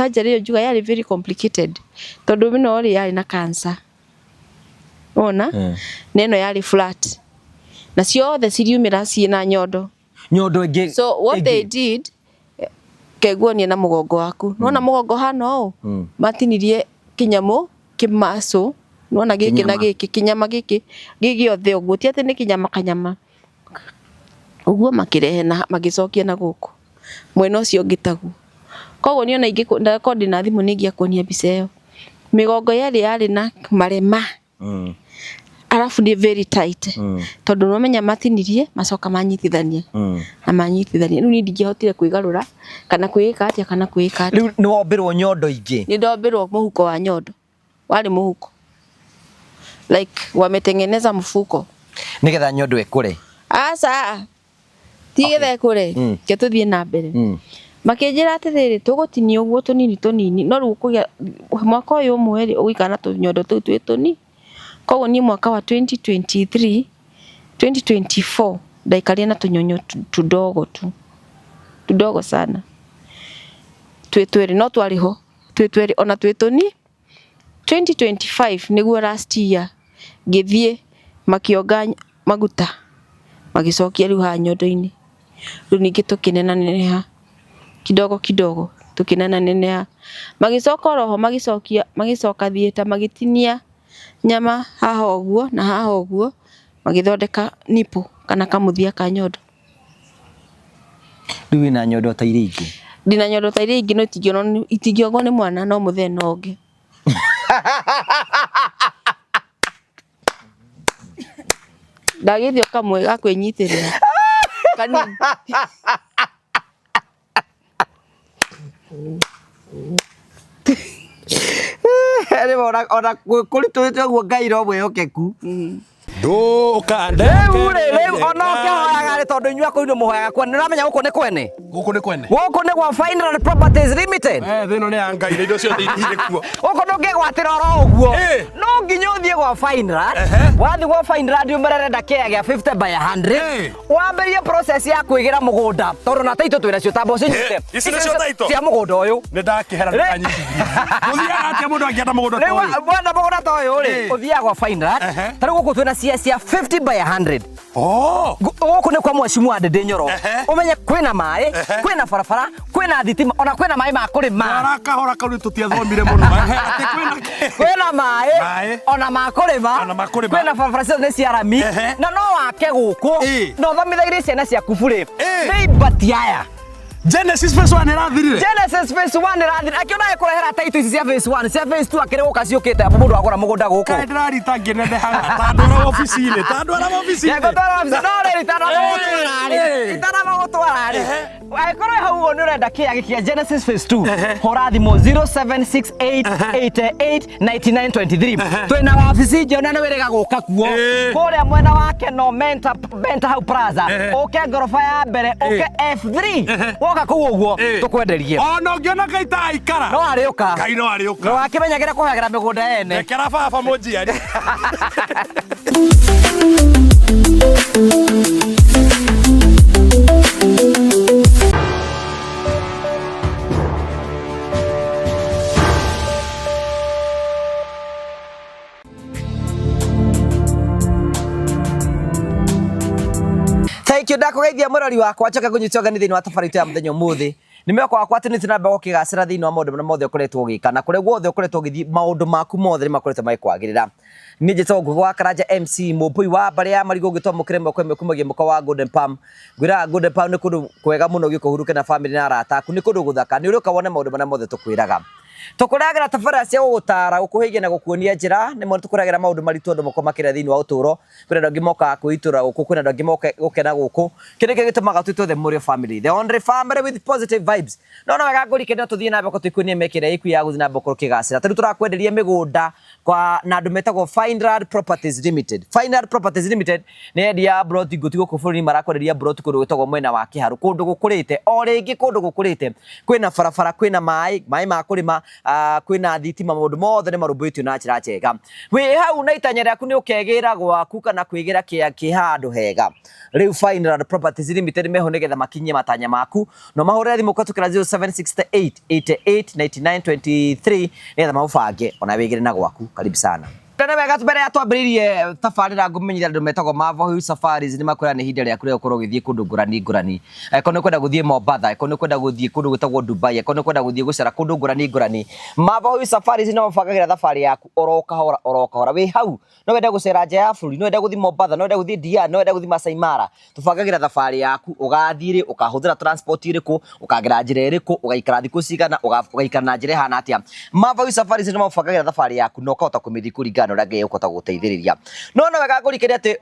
Surgery ĩyo njuga yarĩ very complicated tondũ ĩno rĩ yarĩ na cancer wona na ĩno yarĩ flat na ciothe ciriumĩra ciĩ na nyondo. Nyondo ĩngĩ. So what they did, kenguonie na mũgongo waku nona mũgongo hana ũũ, matinirie kĩnyamũ kĩmacũ nona gĩkĩ na Kĩnyama. Gĩkĩ kĩnyama gĩkĩ gĩgĩothe ũguo, ti atĩ nĩ kĩnyama kanyama ũguo, makĩrehe na magĩcokia na gũkũ mwena ũcio ũngĩ taguo. Koguo niĩ ona ingĩkorwo ndĩna thimũ nĩ ingĩakuonia mbica ĩyo. Mĩgongo yerĩ yarĩ na marema, arabu nĩ very tight, tondũ nĩwamenya matinirie macoka manyitithania na manyitithania. Rĩu niĩ ndingĩahotire kwĩgarũra kana kwĩĩka atĩa kana kwĩĩka atĩa. Rĩu nĩ wombĩrwo nyondo ingĩ? Nĩ ndombĩrwo mũhuko wa nyondo, warĩ mũhuko like wametengeneza mfuko. Nĩgetha nyondo ĩkũre? Aca, ti getha ĩkũre. Ke tũthiĩ na mbere. Makĩnjĩra atĩrĩrĩ, tũgũtinia ũguo tũnini tũnini, no rĩu ũkũgĩa mwaka ũyũ ũmwe rĩ, ũgũikara na tũnyondo tũu twĩ tũni. Koguo niĩ mwaka wa 2023, 2024 ndaikarire na tũnyonyo tudogo tu tudogo sana twĩ twĩrĩ, no twarĩ ho twĩ twĩrĩ ona twĩ tũni. 2025 nĩguo last year ngĩthiĩ makĩonga maguta magĩcokia rĩu haha nyondo-inĩ. Rĩu ningĩ tũkĩnenaneneha kidogo kidogo, tũkĩnenaneneha, magĩcoka oroho magĩcokia, magĩcoka theatre magĩtinia nyama haha ũguo na haha ũguo, magĩthondeka nipple kana kamũthia ka nyondo. Rĩu wĩna nyondo ta iria ingĩ? Ndĩna nyondo ta iria ingĩ, no itingĩongwo nĩ mwana, no mũthee no onge. Ndagĩthio kamwe ga kwĩnyitĩrĩra kanini. Rĩu ona kũritũhĩte ũguo, Ngai no mwĩhokeku. Ndũkandeke. Rĩu rĩ, rĩu ona ũkĩhoyaga rĩ, tondũ inyuĩ akũu nĩ mũhoyaga kwene, nĩ ũramenya gũkũ nĩ kwene? Gũkũ nĩ kwene. Gũkũ nĩ gwa Fineland Properties Limited. Eh, thĩ ĩno nĩ ya Ngai na indo ciothe irĩ kuo. Gũkũ ndũngĩgwatĩra oro ũguo. No nginya ũthiĩ gwa Fineland. Wathiĩ gwa Fineland ũmerere kĩaya gĩa 50 by 100. Wambĩrĩrie process ya kwĩgĩra mũgũnda, tondũ na taitũ twĩna cio tamba ũcinyite. Eh, ici nĩcio title? Cia mũgũnda ũyũ. Nĩ ndakĩhera ndũkanyitithie. Gũthiaga atĩa mũndũ angĩenda mũgũnda ta Rĩu ũyũ? Mwenda mũgũnda ta ũyũ rĩ, ũthiaga gwa Fineland. Ta rĩu gũkũ twĩna cia 50 by 100. Gũkũ nĩ kwa Mheshimiwa Ndindi Nyoro. Ũmenye kwĩna maĩ, kwĩna barabara, kwĩna thitima, ona kwĩna maĩ ma kũrĩma. Twara kahora kau, nĩ tũtiathomire mũno. Ehe, atĩ kwĩna kĩ? Kwĩna maĩ, Maĩ. ona ma kũrĩma. Ona ma kũrĩma. Kwĩna barabara, ciothe nĩ cia rami. Na no wake gũkũ na ũthomithagĩrie ciana ciaku burĩ. Nĩ ibati aya. Genesis phase 1 ĩrathirire. Genesis phase 1 ĩrathira, akĩona ĩkũrehera taito ici cia phase 1, cia phase 2 akĩrĩ gũka ciũkĩte mũndũ agũra mũgũnda gũkũ. Kaĩ ndĩrarita ngĩnenehaga, ta ndwara wabici-inĩ, ta ndwara wabici-inĩ. Ngũtwara wabici, no rĩrĩ itanamagũtwara rĩ, itanamagũtwara rĩ, angĩkorwo hau ũguo nĩ ũrenda kĩaya gĩkĩ kĩa Genesis phase 2, hũra thimũ 0768889923. Twĩna wabici njerũ na nĩ wĩrĩga gũka kuo kũrĩa mwena wa Keno Menta, Menta hau Plaza. Ũke ngoroba ya mbere, ũke F3. Woka kũu ũguo tũkwenderie. Ona ũngĩona Ngai ta aikara, no arĩũka. Ngai no arĩũka. No akĩmenyagĩra kũhagĩra mĩgũnda ene. Rekera baba mũnjiari. Thank you, ndakũgeithia mũrori wakwa, njoke ngũnyite ũgeni thĩinĩ wa tabarĩra itũ ya mũthenya ũmũthĩ. Nĩ mwĩhoko wakwa atĩ nĩ na mbere ũkĩgacĩra thĩinĩ wa maũndũ marĩa mothe ũkoretwo ũgĩka, na kũrĩa guothe ũkoretwo ũgĩthiĩ, maũndũ maku mothe nĩ makoretwo magĩkwagĩrĩra. Niĩ njĩtagwo Ngugi wa Karanja MC Mũmbũi wa mbarĩ ya marigũ, ngĩtwo mũkĩre moko ĩmwe kumagia mũka wa Golden Palm. Ngwĩraga Golden Palm nĩ kũndũ kwega mũno ũgĩũka ũhurũke na famĩlĩ na arata aku, nĩ kũndũ gũthaka, nĩ ũrĩũka wone maũndũ marĩa mothe tũkwĩraga. Tũkũrehagĩra tabarĩra cia gũgũtara, gũkũhĩgia na gũkuonia njĩra. Nĩmo tũkũrehagĩra maũndũ maritũ andũ makoragwo makĩrĩa thĩinĩ wa ũtũũro. Kwĩna andũ angĩ mokaga kwĩitũrũra gũkũ, kwĩna andũ angĩ moka gũkena gũkũ. Kĩndũ kĩrĩa gĩtũmaga twĩtwo the Mũrĩo family, the only family with positive vibes. No no wega ngũrike, no tũthiĩ na mbere tũkuonie mĩeke ĩrĩa ĩkuo ya gũthiĩ na mbere gũkorwo ũkĩgacĩra. Ta rĩu tũrakwenderia mĩgũnda kwa na andũ metagwo Fineland Properties Limited. Fineland Properties Limited nĩ endia a mburoti ngũti gũkũ bũrũri, marakwenderia mburoti kũndũ gwĩtagwo mwena wa Kĩharũ, kũndũ gũkũrĩte o rĩngĩ, kũndũ gũkũrĩte, kwĩna barabara, kwĩna maĩ, maĩ ma kũrĩma. Kwĩna thitima, maũndũ mothe nĩ marũmbũĩtio na njĩra njega. Wĩ hau na itanya rĩaku nĩ ũkegĩra gwaku kana kwĩgĩra kĩ handũ hega. Rĩu Fineland Properties Limited meho nĩgetha makinyie matanya maku. No mahũrĩre thimũ kũhetũkĩra 0768 88 99 23 nĩgetha maũbange ona wĩgĩre na gwaku. Karibu sana. Nĩ wega mbere ya twambĩrĩirie tabarĩra ngũmenyithia andũ metagwo Marvel Hill Safaris nĩ makwĩra nĩ ihinda rĩaku rĩa gũkorwo ũgĩthiĩ kũndũ ngũrani ngũrani. Angĩkorwo nĩ ũkwenda gũthiĩ Mombatha, angĩkorwo nĩ ũkwenda gũthiĩ kũndũ gwĩtagwo Dubai, angĩkorwo nĩ ũkwenda gũthiĩ gũcera kũndũ ngũrani ngũrani, Marvel Hill Safaris nĩ mabangagĩra thabarĩ yaku oro kahora oro kahora. Wĩ hau no wende gũcera nja ya bũrũri, no wende gũthiĩ Mombatha, no wende gũthiĩ Diani, no wende gũthiĩ Masai Mara, tũbangagĩra thabarĩ yaku, ũgathiĩ rĩ, ũkahũthĩra transport ĩrĩkũ, ũkagera njĩra ĩrĩkũ, ũgaikara thikũ cigana, ũgaikara na njĩra ĩhana atĩa. Marvel Safaris nĩ mabangagĩra thabarĩ yaku na ũkahota kũmĩthiĩ kũringana na ũrĩa Ngai ekũhota gũgũteithĩrĩria. No no wega ngũrikĩrie atĩ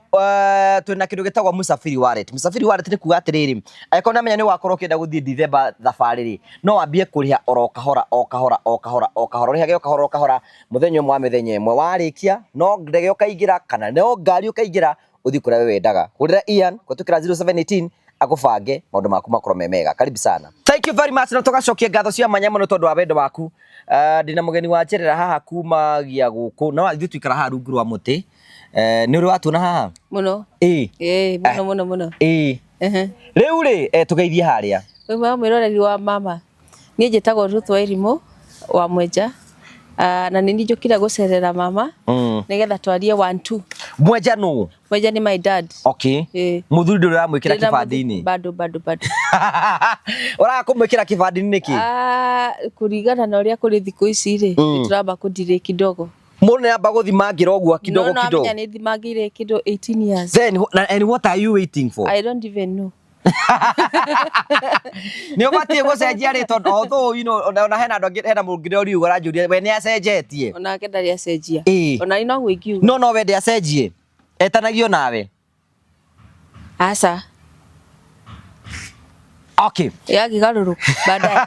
twĩna kĩndũ gĩtagwo Msafiri Wallet. Msafiri Wallet nĩ kuga atĩrĩrĩ, angĩkorwo nĩ wamenya nĩ ũgakorwo ũkĩenda gũthiĩ December thabarĩ rĩ, no wambie kũrĩha oro kahora o kahora o kahora o kahora, ũrĩhage o kahora o kahora, mũthenya ũmwe wa mĩthenya ĩmwe warĩkia, no ndege ũkaingĩra kana no ngari ũkaingĩra ũthiĩ kũrĩa we wendaga. Hũrĩra Ian kũhetũkĩra 0718 akũbange maũndũ maku makorwo me mega. Karibu sana. Thank you very much na tũgacokia ngatho cia mwanya mũno tondũ wa wendo waku. Ndĩna mũgeni wa njerera haha kumagia gũkũ no ithuĩ tũikara haha rungu rwa mũtĩ. Nĩ ũrĩ watuona haha? Mũno. Ĩĩ. Ĩĩ, mũno mũno mũno. Ĩĩ. Rĩu rĩ, tũgeithie harĩa. Wĩ mwega mwĩroreri wa mama. Niĩ njĩtagwo Ruth Wairimũ wa Mwenja na nĩ niĩ njũkire gũcerera mama nĩgetha twarie one two. Mwenja nũ? Mwenja nĩ my dad. Okay. Mũthuri ndũrĩ ũramwĩkĩra kĩbandĩ-inĩ? Bado bado bado. Ũraga kũmwĩkĩra kĩbandĩ-inĩ nĩkĩ? Kũringana na ũrĩa kũrĩ thikũ ici rĩ, nĩ tũramba kũ delay kidogo. Mũndũ nĩ amba gũthimangĩra ũguo kidogo kidogo. No no nĩ thimangĩire kĩndũ 18 years. Then and what are you waiting for? I don't even know. Nĩ ũbatiĩ gũcenjia rĩtwa although you know ona hena andũ angĩ hena mũngĩ ũriuga ũranjũria we nĩ acenjetie. Onake ndarĩ acenjia. Ona niĩ noguo ingiuga. No no wende acenjie. Etanagio nawe. Aca. Okay. Yangĩgarũrũka baadaye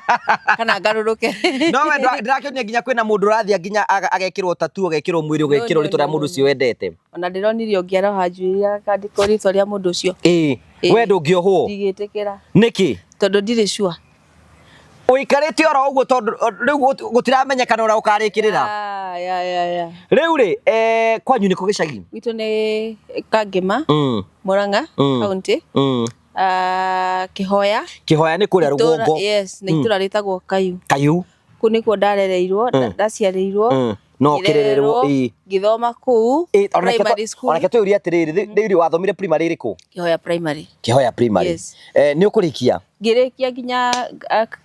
kana ngarũrũke. No we ndĩrakĩonia nginya kwĩna mũndũ ũrathiĩ nginya agekĩrwo tattoo agekĩrwo mwĩrĩ ũgekĩrwo rĩtwa rĩa mũndũ ũcio wendete. Ona ndĩronire ũngĩ aroha njuĩrĩ akandĩkwo rĩtwa rĩa mũndũ ũcio. Ĩĩ. We ndũngĩohwo? Ndigĩtĩkĩra. Nĩkĩ? Tondũ ndirĩ sure. Ũikarĩte oro ũguo tondũ rĩu gũtiramenyekana ũrĩa ũkarĩkĩrĩra. Ya. Rĩu rĩ, kwanyu nĩ kũ gĩcagi? Gwitũ nĩ Kangĩma, Murang'a county. Kĩhoya. Kĩhoya nĩ kũrĩa rũgongo. Yes, nĩ itũra rĩtagwo Kayu. Kayu. Kũu nĩkuo ndarereirwo, ndaciarĩirwo. No kĩrererwo, ĩĩ. Ngĩthoma kũu primary school. Onake twĩũrie atĩrĩrĩ, rĩu wathomire primary ĩrĩkũ? Kĩhoya primary. Kĩhoya primary. Yes. Nĩ ũkũrĩkia? Ngĩrĩkia nginya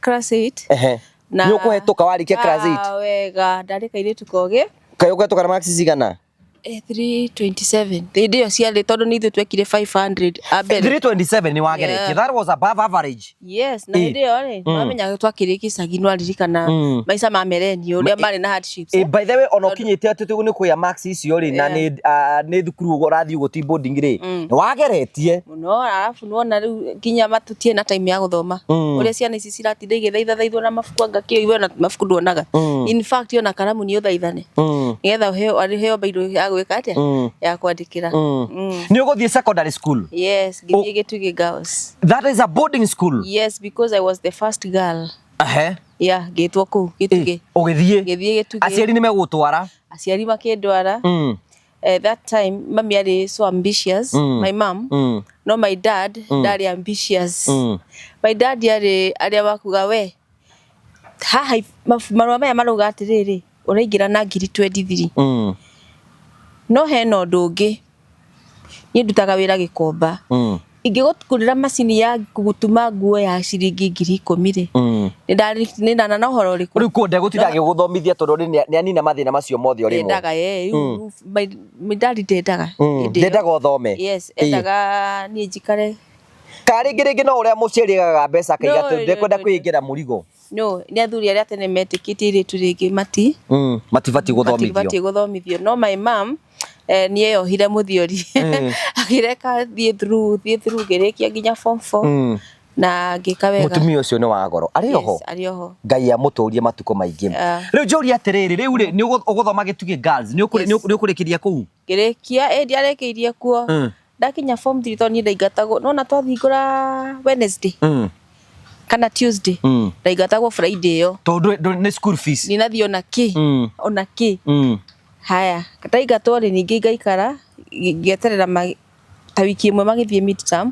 class 8. Nĩ ũkũhetũka warĩkia class 8? Wega, ndarĩ kairĩtu kogĩ. Kaĩ ũkũhetũka na marks cigana? 327. Hĩndĩ ĩyo ciarĩ tondũ nĩ ithuĩ twekire 500 a mbere. 327 nĩ wageretie. That was above average. Yes, na hĩndĩ ĩyo rĩ, wamenya twakĩrĩ gĩcagi nĩ waririkana maica ma merenio ũrĩa marĩ na hardships. By the way, ona ũkinyĩte atĩ nĩ kũgĩa marks icio rĩ, na nĩ thukuru ũguo ũrathiĩ ũguo ti boarding rĩ, nĩ wageretie. Mũno, arabu nĩwona rĩu nginya tũtiarĩ na time ya gũthoma. Ũrĩa ciana ici ciratinda igĩthaithathaithwo na mabuku anga kĩ we ona mabuku nduonaga. In fact ona karamu nĩ ũthaithane. Nĩgetha ũheo bairũ ya gwĩka atĩa? Ya kwandĩkĩra. Nĩ ũgũthiĩ secondary school? Yes, ngĩthiĩ Gĩtugĩ Girls. That is a boarding school? Yes, because I was the first girl. Yeah, ngĩtwo kũu Gĩtugĩ. Ũgĩthiĩ? Ngĩthiĩ Gĩtugĩ. Aciari nĩ megũgũtwara? Aciari makĩndwara. That time mami arĩ so ambitious, my mom. No my dad ndarĩ ambitious. My dad arĩ arĩa wakuga we haha marũa maya marauga atĩrĩrĩ ũraingĩra na ngiri 23. No hena ũndũ ũngĩ, niĩ ndutaga wĩra Gĩkomba. Ingĩgũkũrĩra macini ya gũtuma nguo ya ciringi 10,000 rĩ, nĩ ndana na ũhoro ũrĩkũ? Rĩu kũ ndegũtinda agĩgũthomithia tondũ rĩ nĩ anina mathĩna macio mothe o rĩmwe. Ndendaga, rĩu my dad ndendaga. Ndendaga ũthome. Yes, endaga niĩ njikare. Ka rĩngĩ rĩngĩ no ũrĩa mũciari aigaga mbeca akaiga atĩ ndekwenda kwĩingĩra mũrigo. No, nĩ athuri arĩa tene metĩkĩtie airĩtu rĩngĩ mati Matibatiĩ gũthomithio. Matibatiĩ gũthomithio. No my mom nĩ eyohire mũthiori agĩreka thiĩ through thiĩ through ngĩrĩkia nginya form 4 na ngĩka wega. Mũtumia ũcio nĩ wa goro. Arĩ oho? Yes, arĩ oho. Ngai amũtũrie matukũ maingĩ. Rĩu njũrie atĩrĩrĩ, rĩu rĩ nĩ ũgũthoma Gĩtugĩ Girls, nĩ ũkũrĩkĩria kũu? Ngĩrĩkia, ndiarĩkĩirie kuo. Ndakinya form 3 tondũ niĩ ndaingatagwo. Nĩwona twahingũra Wednesday. Kana Tuesday. Ndaingatagwo Friday ĩyo. Tondu nĩ school fees. Ndinathiĩ ona kĩ. Ona kĩ. Haya, ndaingatwo rĩ, ningĩ ngaikara ngĩeterera ta wiki ĩmwe magĩthiĩ midterm.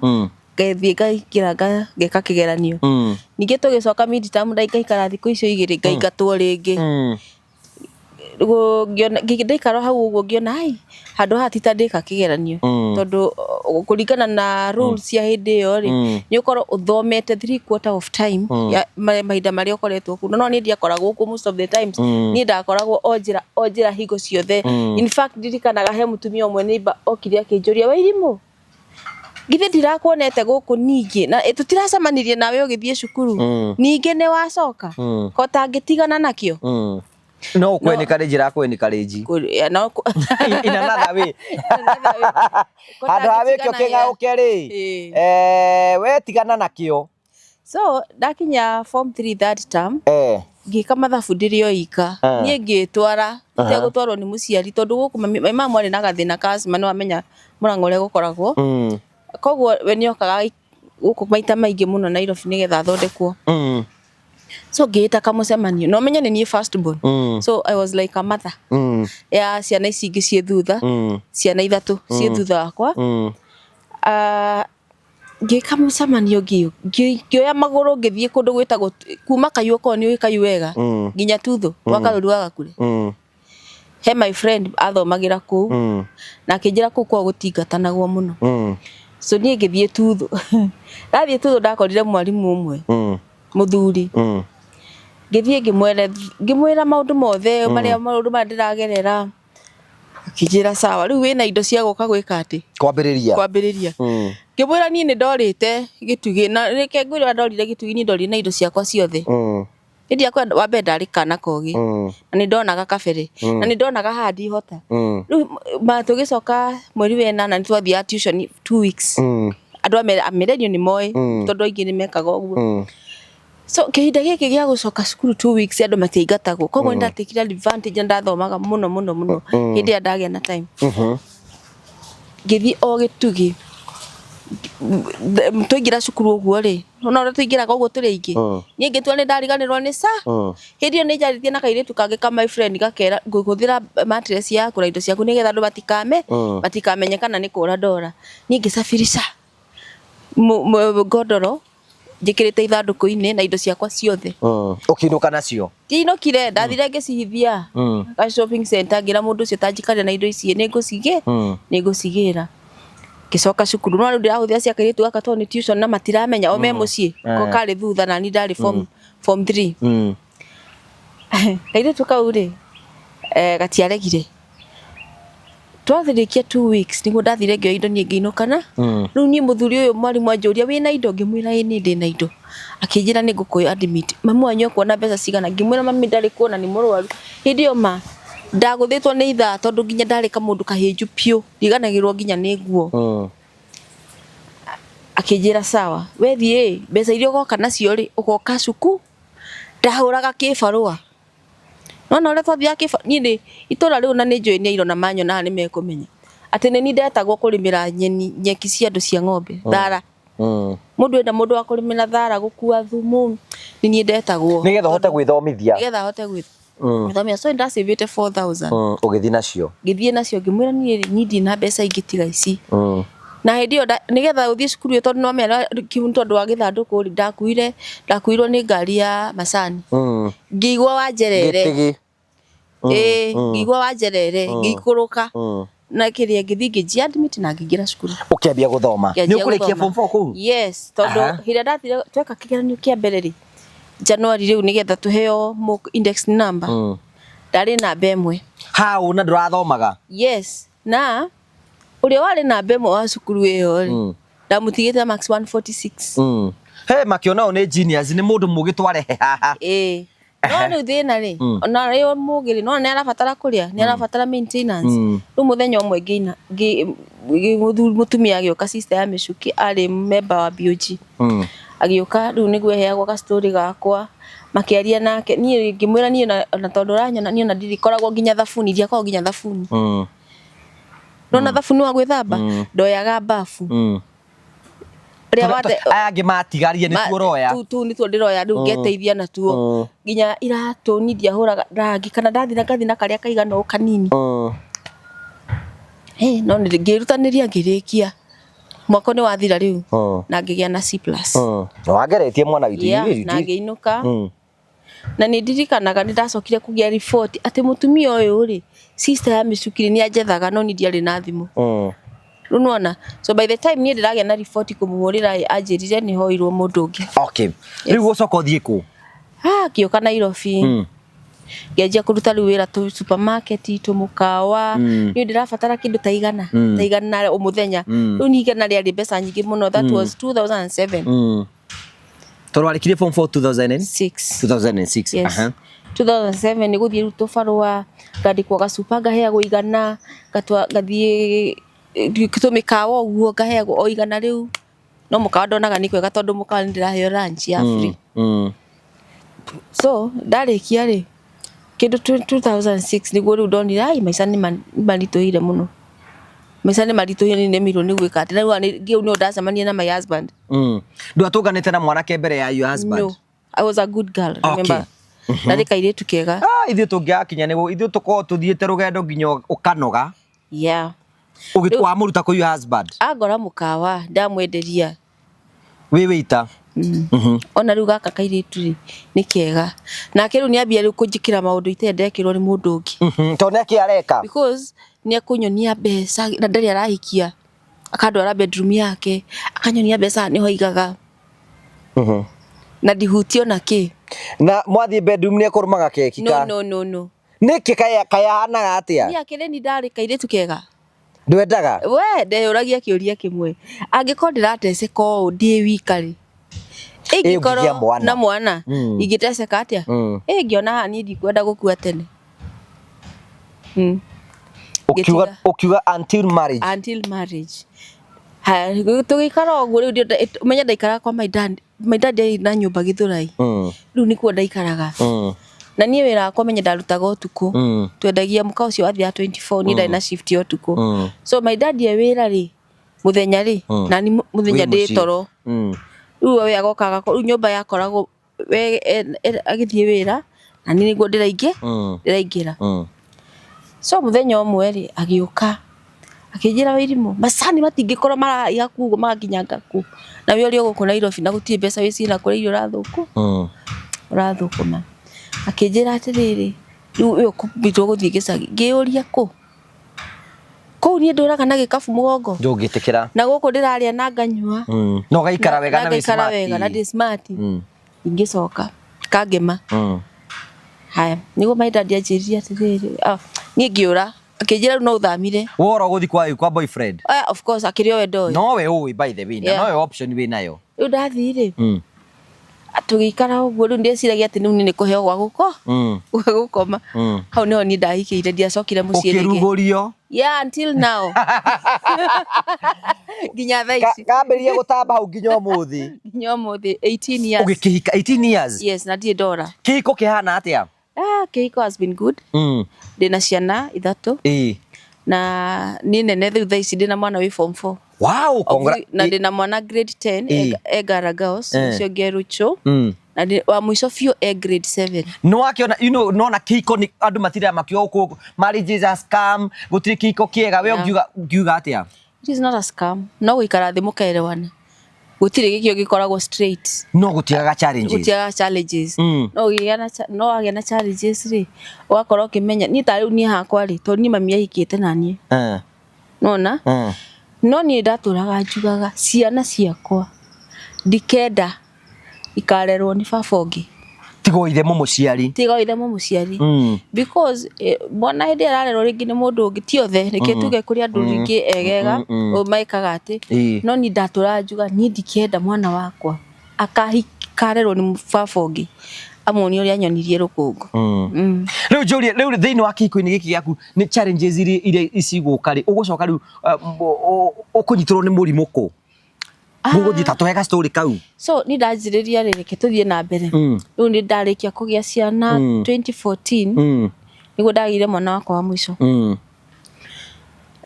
Ngathiĩ ngaingĩra ngeka kĩgeranio. Ningĩ tũgĩcoka midterm, ngaikara thikũ icio 2, ngaingatwo rĩngĩ. Ndaikara hau ũguo ngĩona, ai, handũ haha ti ta ndĩka kĩgeranio. Tondũ kũringana na rules cia hĩndĩ ĩyo rĩ, nĩ ũkorwo ũthomete 3/4 of time ya mahinda marĩa ũkoretwo kuo. No niĩ ndiakoragwo kuo most of the times. Niĩ ndakoragwo o njĩra, o njĩra hingo ciothe. In fact, ndirikanaga he mũtumia ũmwe neighbor okire akĩnjũria, Wairimũ, githĩ ndirakuonete gũkũ ningĩ na tũtiracemanirie nawe ũgĩthiĩ cukuru? Ningĩ nĩ wacoka? Ko tangĩtigana nakĩo? No ũkũ encourage ra kũ encourage. No In another way. Handũ ha wĩke ũkĩng'aũke rĩ, we tigana nakĩo. So ndakinya form 3 third term, ngĩka mathabu ndĩrĩ o ika. Niĩ ngĩtwara itegũtwarwo nĩ mũciari, tondũ gũkũ my mom arĩ na gathĩna ka asthma, nĩ wamenya Mũrang'a ũrĩa gũkoragwo. Koguo we nĩokaga gũkũ maita maingĩ mũno Nairobi nĩgetha athondekwo. So ngĩĩta kamũcemanio, na ũmenye nĩ niĩ first born. So I was like a mother ya ciana ici ingĩ ciĩ thutha, ciana 3 ciĩ thutha wakwa. Ngĩka mũcemanio, ngĩoya magũrũ ngĩthiĩ kũndũ gwĩtagwo kuma Kayũ, okorwo nĩ ũĩ Kayũ wega, nginya Tuthu, gwa Karũri wa Gakure. He my friend athomagĩra kũu, na akĩnjĩra kũu kwao gũtingatanagwo mũno. So niĩ ngĩthiĩ Tuthu. Ndathiĩ Tuthu ndakorire mwarimũ ũmwe, mũthuri. Ngĩthiĩ ngĩmwĩra maũndũ mothe, marĩa maũndũ marĩa ndĩragerera. Akĩnjĩra sawa, rĩu wĩna indo cia gũka gwĩka atĩ? Kwambĩrĩria. Kwambĩrĩria. Ngĩmwĩra niĩ nĩ ndorĩte gĩtugĩ, na reke ngwĩre ndorire gĩtugĩ, niĩ ndorire na indo ciakwa ciothe. Niĩ ndiakwenda, wa mbere ndarĩ kana kogi. Na nĩ ndonaga kabere. Na nĩ ndonaga haha ndihota. Rĩu ma tũgĩcoka mweri wa 8 nĩ twathiaga tuition 2 weeks. Andũ a millennium nĩ moĩ, tondũ aingĩ nĩ mekaga ũguo. So kĩhinda gĩkĩ gĩa gũcoka cukuru 2 weeks andũ matiaingatagwo. Koguo nĩ ndatekire advantage na ndathomaga mũno mũno mũno hĩndĩ ĩrĩa ndagĩa na time. Ngĩthiĩ o gĩtugĩ. Twaingĩra cukuru ũguo rĩ, no ũrĩa tũingĩraga ũguo tũrĩ aingĩ. Niĩ ngĩtua nĩ ndariganĩrwo nĩ ca. Hĩndĩ ĩyo nĩ njarĩtie na kairĩtu kangĩ ka my friend gakera ngũhũthĩra mattress yaku na indo ciaku nĩgetha andũ matikamenye kana nĩ kũra ndora. Niĩ ngĩcabirisha ngondoro njĩkĩrĩte ithandũkũ-inĩ na indo ciakwa ciothe. Ũkĩinũka nacio? Ndiinũkire, ndathire ngĩcihithia ga shopping center, ngĩra mũndũ ũcio ta njikarĩre na indo ici, nĩngũcigĩra. Ngĩcoka cukuru, no rĩu ndĩrahũthĩra cia kairĩtu gaka tondũ nĩ tuition na matiramenya, o me mũciĩ, ko karĩ thutha na niĩ ndarĩ form 3. Kairĩtu kau rĩ, gatiaregire. Twathirĩkia 2 weeks nĩguo ndathire ngĩoya indo niĩ ngĩinũkana. Rĩu niĩ mũthuri ũyũ mwarimũ anjũria wĩna indo, ngĩmwĩra ĩĩ niĩ ndĩna indo. Akĩnjĩra nĩ ngũkũhe admit. Mamu wanyu ekuona mbeca cigana? Ngĩmwĩra mami ndarĩ kuona nĩ mũrwaru. Hĩndĩ ĩyo ma ndagũthĩtwo nĩ ithaa tondũ nginya ndarĩ kamũndũ kahĩnju piũ, ndiganagĩrwo nginya nĩ nguo. Akĩnjĩra sawa, we thiĩ mbeca iria ũgoka nacio rĩ, ũgoka cuku. Ndahũraga kĩbarũa. Nona ũrĩa twathiaga kĩbarũa, niĩ nĩ itũra rĩu na nĩ njũĩ nĩ airũ na manyonaga nĩ mekũmenya. Atĩ nĩ niĩ ndetagwo kũrĩmĩra nyeni, nyeki cia andũ cia ng'ombe, thara. Mũndũ enda mũndũ wa kũrĩmĩra thara, gũkua thumu, nĩ niĩ ndetagwo. Nĩgetha ũhote gwĩthomithia. Nĩgetha hote gwĩthomithia. So nĩndacĩvĩte 4000. Ũgĩthiĩ nacio? Ngĩthiĩ nacio, ngĩmwĩra niĩ rĩ, niĩ ndirĩ na mbeca ingĩ tiga ici. Na hĩndĩ ĩyo nĩgetha ũthiĩ cukuru ĩyo tondũ nĩwamenya tondũ wa gĩthandũkũ rĩ, ndakuirwo nĩ ngari ya macani. Ngĩigua wanjerere. Gĩtĩgĩ. Ĩĩ, ngĩigua wanjerere, ngĩikũrũka. Na kĩrĩa ngĩthiĩ ngĩnjia admit na ngĩingĩra cukuru. Ũkĩambia gũthoma. Ngĩanjia Nĩ ũkũrĩkia gũthoma. form 4 kũu? Yes, tondũ hĩndĩ ĩrĩa ndathire tweka kĩgeranio kĩa mbere rĩ, January rĩu nĩgetha tũheo mock index number. Ndarĩ namba 1. Hau na ndũrathomaga? Yes, na ũrĩa warĩ namba 1 wa cukuru ĩyo rĩ, ndamũtigĩte max 146. He makĩona ũyũ nĩ genius, nĩ mũndũ mũgĩ twarehe haha. Ĩĩ. No rĩu thĩna rĩ, ona rĩo mũgĩ rĩ, no nĩ arabatara kũrĩa, nĩ arabatara maintenance. Rĩu mũthenya ũmwe ngĩina, mũtumia agĩũka, sister ya Mĩcuki, arĩ member wa BOG. Agĩũka rĩu nĩguo heagwo ga story gakwa, makĩaria nake. Niĩ ngĩmwĩra niĩ ona tondũ ũranyona niĩ ona ndirĩkoragwo nginya thabuni, ndiakoragwo nginya thabuni. Nona thabuni wa gwĩthamba, ndoyaga bafu. Ũrĩa wate Aya angĩ matigarie nĩ tuo ũroya. Tu nĩ tuo ndĩroya rĩu ngeteithia natuo. Nginya iratũ niĩ ndiahũraga rangi kana ndathiĩ na ngathiĩ na karĩa kaigana ũũ kanini. Hey, no nĩ ngĩrutanĩria ngĩrĩkia. Mwaka nĩ wathira rĩu na ngĩgĩa na C plus. Wageretie mwana witũ. Yeah, na ngĩinũka. Na nĩ ndirikanaga nĩ ndacokire kũgĩa riboti atĩ mũtumia ũyũ rĩ, sister ya mĩcukiri nĩ anjethaga no niĩ ndiarĩ na thimũ. Rĩu nĩwona, so by the time niĩ ndĩragĩa na riboti kũmũhũrĩra ĩ, anjĩrire nĩ hoirwo mũndũ ũngĩ. Okay. Rĩu gũcoka ũthiĩ kũ? Ah, ngĩũka Nairobi. Ngĩanjia kũruta rĩu wĩra tũ supermarket, tũmũkawa. Niĩ ndĩrabatara kĩndũ ta igana, ta igana o mũthenya. Rĩu niĩ igana rĩarĩ mbeca nyingĩ mũno, that was 2007. Tondũ warĩkirie form 4 2000 and? 6. 2006. Yes. 2007 nĩ gũthiĩ rĩu tũbarũa, ngandĩkwo gacupa ngaheagwo igana, ngathiĩ tũmĩkawa ũguo ngaheagwo o igana rĩu. No mũkawa ndonaga nĩ kwega tondũ mũkawa nĩ ndĩraheo lunch ya free. So ndarĩkia rĩ, kĩndũ 2006 nĩguo rĩu ndonire ai maica nĩ maritũhire mũno. Maica nĩ maritũhire nĩ nemirwo nĩ gwĩka atĩ. Na rĩu nĩho ndacemania na my husband. Ndwatũnganĩte na mwanake mbere ya your husband? No. I was a good girl, remember. Ndarĩ kairĩtu kega. Ah, ithuĩ tũngĩgakinya nĩ ithuĩ tũkorwo tũthiĩte rũgendo nginya ũkanoga. Yeah. Wamũruta kũ your husband? Angora mũkawa, ndamwenderia. Wĩ wĩita? Ona rĩu gaka kairĩtu rĩ, nĩ kega. Nake rĩu nĩambia rĩu kũnjĩkĩra maũndũ itendekĩrwo nĩ mũndũ ũngĩ. Tondũ nĩakĩ areka? Because nĩekũnyonia mbeca na ndarĩ arahikia. Akandwara bedroom yake, akanyonia mbeca nĩho aigaga. Na ndihutio na kĩ. Na mwathiĩ bedroom nĩekũrũmaga keki No, ka? no, no, no. Nĩkĩ kayahanaga atĩa? Niĩ akĩrĩ ni ndarĩ kairĩtu kega. Ndwendaga? We ndeyũragia kĩũria kĩmwe. Angĩkorwo ndĩrateceka ũũ ndĩ wika rĩ, ingĩkorwo ũngĩgĩa mwana. na mwana, ingĩteceka atĩa? Ĩ ngĩona haha niĩ ndikwenda gũkua tene. Ũkiuga, ũkiuga until marriage. Until marriage. Haya, tũgĩikara ũguo rĩu ũmenye ndaikaraga kwa my dad. My dad arĩ na nyũmba Gĩthũrai. Rĩu nĩkuo ndaikaraga. Na niĩ wĩra wakwa ũmenye ndarutaga ũtukũ. Twendagia mũkawa ũcio wathiaga 24, niĩ ndarĩ na shift ya ũtukũ. So my dad e wĩra rĩ, mũthenya rĩ, na niĩ mũthenya Wĩ ndĩ mũciĩ. toro. Rĩu we agoka agakorwo, rĩu nyũmba yakoragwo we agĩthiĩ wĩra, na niĩ nĩguo ndĩraingĩra. So mũthenya ũmwe rĩ, agĩũka, akĩnjĩra Wairimũ, macani matingĩkorwo maraiha kũu ũguo magakinyanga kũ. Na we ũrĩ o gũkũ Nairobi na gũtirĩ mbeca wĩ ciĩna kũrĩa irio ũrathũkũma. Akĩnjĩra atĩrĩrĩ, rĩu we ũkũbindwo gũthiĩ gĩcagi. Ngĩyũria kũ? Kũu niĩ ndũraga na gĩkabu mũgongo. Ndũngĩtĩkĩra. Na gũkũ ndĩrarĩa na nganyua. Na ũgaikara wega na wĩ ngaikara smart. wega na ndĩ smart. Ingĩcoka kangema. Haya, nĩguo my dad anjĩrire atĩrĩrĩ, niĩ ngĩũra. Akĩnjĩra rĩu no ũthamire. Wora ũgũthiĩ kwa boyfriend? Ah, of course, akĩrĩ o we ndoĩ. No we ũĩ by the way, na Yeah. no we option wĩ nayo. Rĩu ndathiĩ rĩ, tũgĩikara ũguo rĩu ndĩciragia atĩ rĩu niĩ nĩ kũheo gwa gwa gũkoma. Hau nĩho niĩ ndahikĩire, ndiacokire mũciĩ rĩngĩ. Ũkĩrugũrio? Yeah, until now. Nginya thaa ici. Kambĩrĩria gũtamba hau nginya ũmũthĩ. Nginya ũmũthĩ, 18 years. Ũgĩkĩhika 18 years? Yes, na ndirĩ ndora. Kĩhiko kĩhana atĩa? Ah, kĩhiko has been good. Ndĩna ciana ithatũ. Na nĩ nene rĩu thaa ici ndĩna mwana wĩ form 4. Wow, congra- Na ndĩna mwana grade 10, e Ngara Girls, ũcio ũngĩ e Rucho. Na wa mũico biũ e grade 7. Nĩ wakĩona, you know, nona kĩhiko nĩ andũ matindaga makiuga gũkũ marriage is a scam, gũtirĩ kĩhiko kĩega. We ũngiuga atĩa? It is not a scam. No gũikara thĩ mũkaerewana. Gũtirĩ gĩkĩo gĩkoragwo straight. No gũtiagaga challenges. Gũtiagaga challenges. No ũgĩgĩa na no wagĩa na challenges rĩ, ũgakorwo ũkĩmenya, niĩ ta rĩu niĩ hakwa rĩ, tondũ niĩ mami ahikĩte na niĩ. Nona? No niĩ ndatũraga njugaga ciana ciakwa ndikenda ikarerwo nĩ baba ũngĩ. Tiga o ithe mũmũciari. Tiga o ithe mũmũciari. Because mwana hĩndĩ ĩrĩa ararerwo rĩngĩ nĩ mũndũ ũngĩ, ti othe, reke tuge kũrĩ andũ rĩngĩ egega, mekaga atĩ. No niĩ ndatũraga njugaga niĩ ndikenda mwana wakwa akarerwo nĩ baba ũngĩ. Amuonie ũrĩa anyonirie rũkũngũ. Rĩu njũrie, rĩu thĩinĩ wa kĩhiko-inĩ gĩkĩ gĩaku nĩ challenges iria cigũka rĩ, ũgũcoka rĩu, ũkũnyitĩrwo nĩ mũrimũ kũ? Mũgũthiĩ ta tũhe ga story kau. So ni ndanjĩrĩria rĩ, reke tũthiĩ na mbere. Rĩu nĩ ndarĩkia kũgĩa ciana 2014, nĩguo ndagĩire mwana wakwa wa mũico.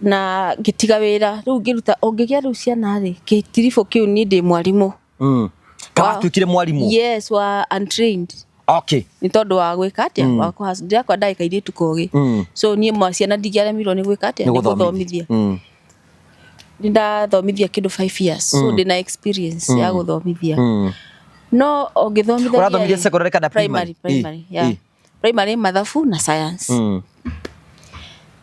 Na ngĩtiga wĩra rĩu ngĩruta ũngĩgĩa rĩu ciana rĩ gĩtiribũ kĩu niĩ ndĩ mwarimũ. Kawatuĩkire mwarimũ? Yes, wa untrained. Okay. Nĩ tondũ wa gwĩka atĩa, wa kũhustle. Ndirakwa ndagĩka airĩtu kogĩ. So niĩ mwa ciana ndingĩaremirwo nĩ gwĩka atĩa, nĩ gũthomithia. Nĩ ndathomithia kĩndũ 5 years, so ndĩna experience ya gũthomithia. No ũngĩthomithia Ũrathomithia secondary kana primary? Primary, primary, yeah. Primary, mathabu na science.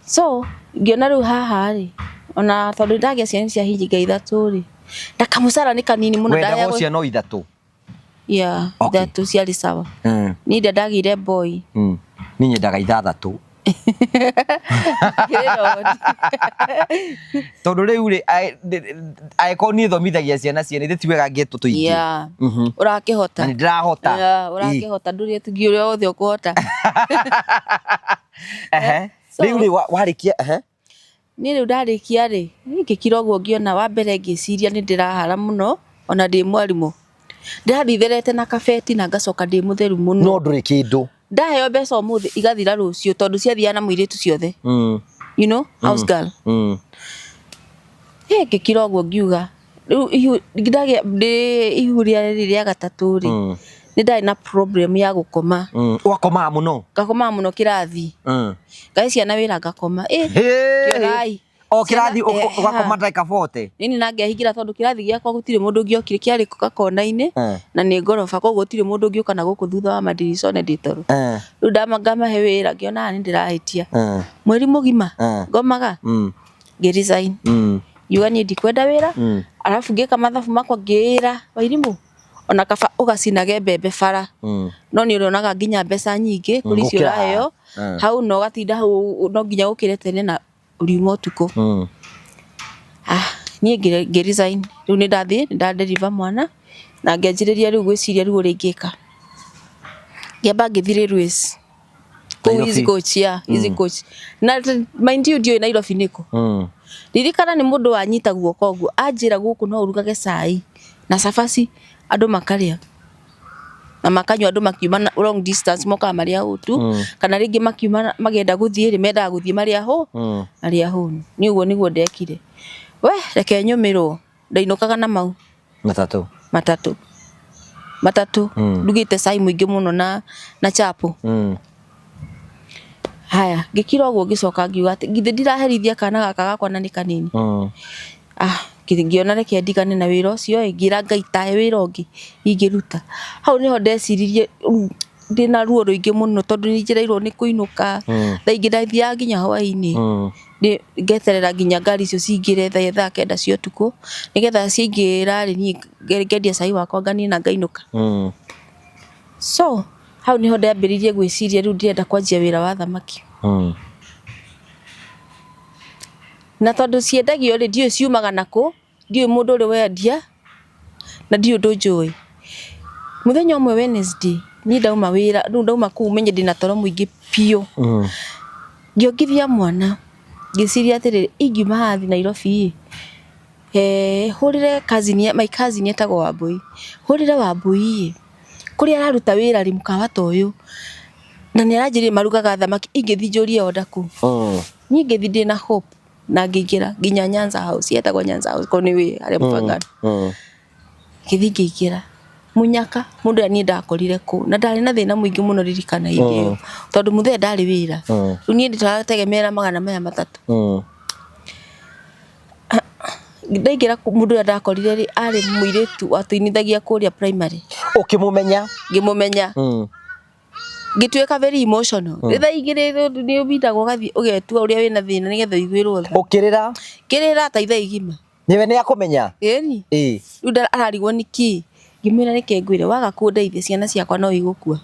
So ngĩona rĩu haha rĩ, ona tondũ ndagĩa ciana cia hinga ithatũ rĩ, na kamũcara nĩ kanini mũno. Wendaga ndaya o ciana o ithatũ? Yeah. Okay. Ithatũ ciarĩ sawa. Niĩ ndĩa ndagĩire boy. Niĩ nyendaga ithathatũ. Ngĩrĩra. Tondũ rĩu rĩ, angĩkorwo niĩ thomithagia ciana ciene, ithe ti wega ngĩetwo tũingĩ? Yeah. Ũrakĩhota. Na nĩ ndĩrahota. Yeah, ũrakĩhota, ndũrĩ tugi ũrĩa wothe ũkũhota. So- Rĩu rĩ, warĩkia, ehe. Niĩ rĩu ndarĩkia rĩ, niĩ ngĩkira ũguo ngĩona wa mbere ngĩciria nĩ ndĩrahara mũno ona ndĩ mwarimũ. Ndĩrathiĩ therete na kabeti na ngacoka ndĩ mũtheru mũno. No ndũrĩ kĩndũ. Ndaheo mbeca ũmũthĩ igathira rũciũ tondũ ciathiaga na mũirĩtu ciothe. You know, house girl. Ĩ ngĩkira ũguo ngiuga rĩu ihu ndagĩa ndĩ ihu rĩa rĩrĩ rĩa gatatũ rĩ, nĩ ndarĩ na problem ya gũkoma. Ũgakomaga mũno? Ngakomaga mũno kĩrathi. Ngahe ciana wĩra ngakoma. Ĩ kĩorai. O kĩrathi Ciana- ũgakoma ndagĩka 40? Nini na ngehingĩra tondũ kĩrathi gĩakwa gũtirĩ mũndũ ũngĩokire, kĩarĩ gakona-inĩ na nĩ ngoroba, koguo gũtirĩ mũndũ ũngĩũka na gũkũ thutha wa mandirica one ndĩ toro. Rĩu ngamahe wĩra ngĩona haha nĩ ndĩrahĩtia. Mweri mũgima ngomaga ngĩ resign. Ngiuga niĩ ndikwenda wĩra. Arabu ngĩka mathabu makwa ngĩĩra Wairimũ ona kaba ũgacinage mbembe bara, no nĩ ũrĩonaga nginya mbeca nyingĩ kũrĩ icio Gũkĩra ũraheo hau, na ũgatinda hau no nginya ũkĩre tene na ũriuma ũtukũ. Ah, niĩ ngĩ resign. Rĩu nĩ ndathiĩ nĩ ndadeliver mwana na ngĩanjĩrĩria rĩu gwĩciria rĩu ũrĩa ingĩka. Ngĩamba ngĩthiĩ Railways kũu Nairobi. Easy Coach, yeah, Easy Coach. Na mind you ndiũĩ Nairobi nĩkũ. Ririkana nĩ mũndũ wanyita guoko ũguo anjĩra gũkũ no ũrugage cai na cabaci andũ makarĩa na makanyua, andũ makiuma na long distance mokaga marĩ ahũtu, kana rĩngĩ makiuma magĩenda gũthiĩ rĩ, mendaga gũthiĩ marĩ ahũ marĩ ahũnu. Niĩ ũguo nĩguo ndekire. We reke nyũmĩrwo, ndainũkaga na mau Matatũ. Matatũ, matatũ. Ndugĩte cai mũingĩ mũno na chapo. Haya, ngĩkira ũguo ngĩcoka ngiuga atĩ githĩ ndiraherithia kana gaka gakwa na nĩ kanini. Ah, ngĩona reke ndigane na wĩra ũcio ĩ, ngĩra Ngai tahe wĩra ũngĩ ingĩruta. Hau nĩho ndeciririe rĩu ndĩna ruo rũingĩ mũno tondũ nĩ njĩrĩirwo nĩ kũinũka. Thaa ingĩ ndathiaga nginya hwainĩ. Ngeterera nginya ngari icio cingĩre thaa 9 cia ũtukũ nĩgetha ciaingĩra rĩ, niĩ ngendia cai wakwa nganina ngainũka. So hau nĩho ndambĩrĩirie gwĩciria rĩu ndĩrenda kwanjia wĩra wa thamaki. Na tondũ ciendagio rĩ, ndiũĩ ciumaga nakũ, ndiũĩ mũndũ ũrĩa wendia na ndiũĩ ũndũ njũĩ. Mũthenya ũmwe Wednesday niĩ ndauma wĩra, rĩu ndauma kũu menye ndĩna toro mũingĩ biũ. Ngĩongithia mwana ngĩciria atĩrĩrĩ, ingiuma haha thiĩ Nairobi ĩ, hũrĩre cousin, my cousin etagwo Wambui, hũrĩre Wambui ĩ, kũrĩa araruta wĩra rĩ, mũkawa ta ũyũ, na nĩ aranjĩrire marugaga thamaki, ingĩthiĩ njũrie order kũu. Niĩ ngĩthiĩ ndĩna hope na ngĩingĩra nginya Nyanza House, yetagwo Nyanza House korwo nĩ wĩ harĩa Mũbangano. Ngĩthiĩ ngĩingĩra mũnyaka mũndũ ũrĩa niĩ ndakorire kũu na ndarĩ na thĩna mũingĩ mũno, ririkana hĩndĩ ĩyo tondũ mũthee ndarĩ wĩra. Rĩu niĩ ndĩrategemera 300. Ndaingĩra mũndũ ũrĩa ndakorire rĩ, arĩ mũirĩtu watũinithagia kũrĩa primary. Ũkĩmũmenya? Ngĩmũmenya. Ngĩtuĩka very emotional. Thaa igĩrĩ nĩ ũbindagwo ũgathiĩ ũgetua ũrĩa wĩna thĩna nĩgetha ũiguĩrwo tha. Ũkĩrĩra? Ngĩrĩra ta ithaa igima. Nĩwe nĩ akũmenya? Ĩni. Rĩu ararigwo nĩ kĩ. Ngĩmwĩra reke ngwĩre, waga kũndeithia ciana ciakwa no igũkua.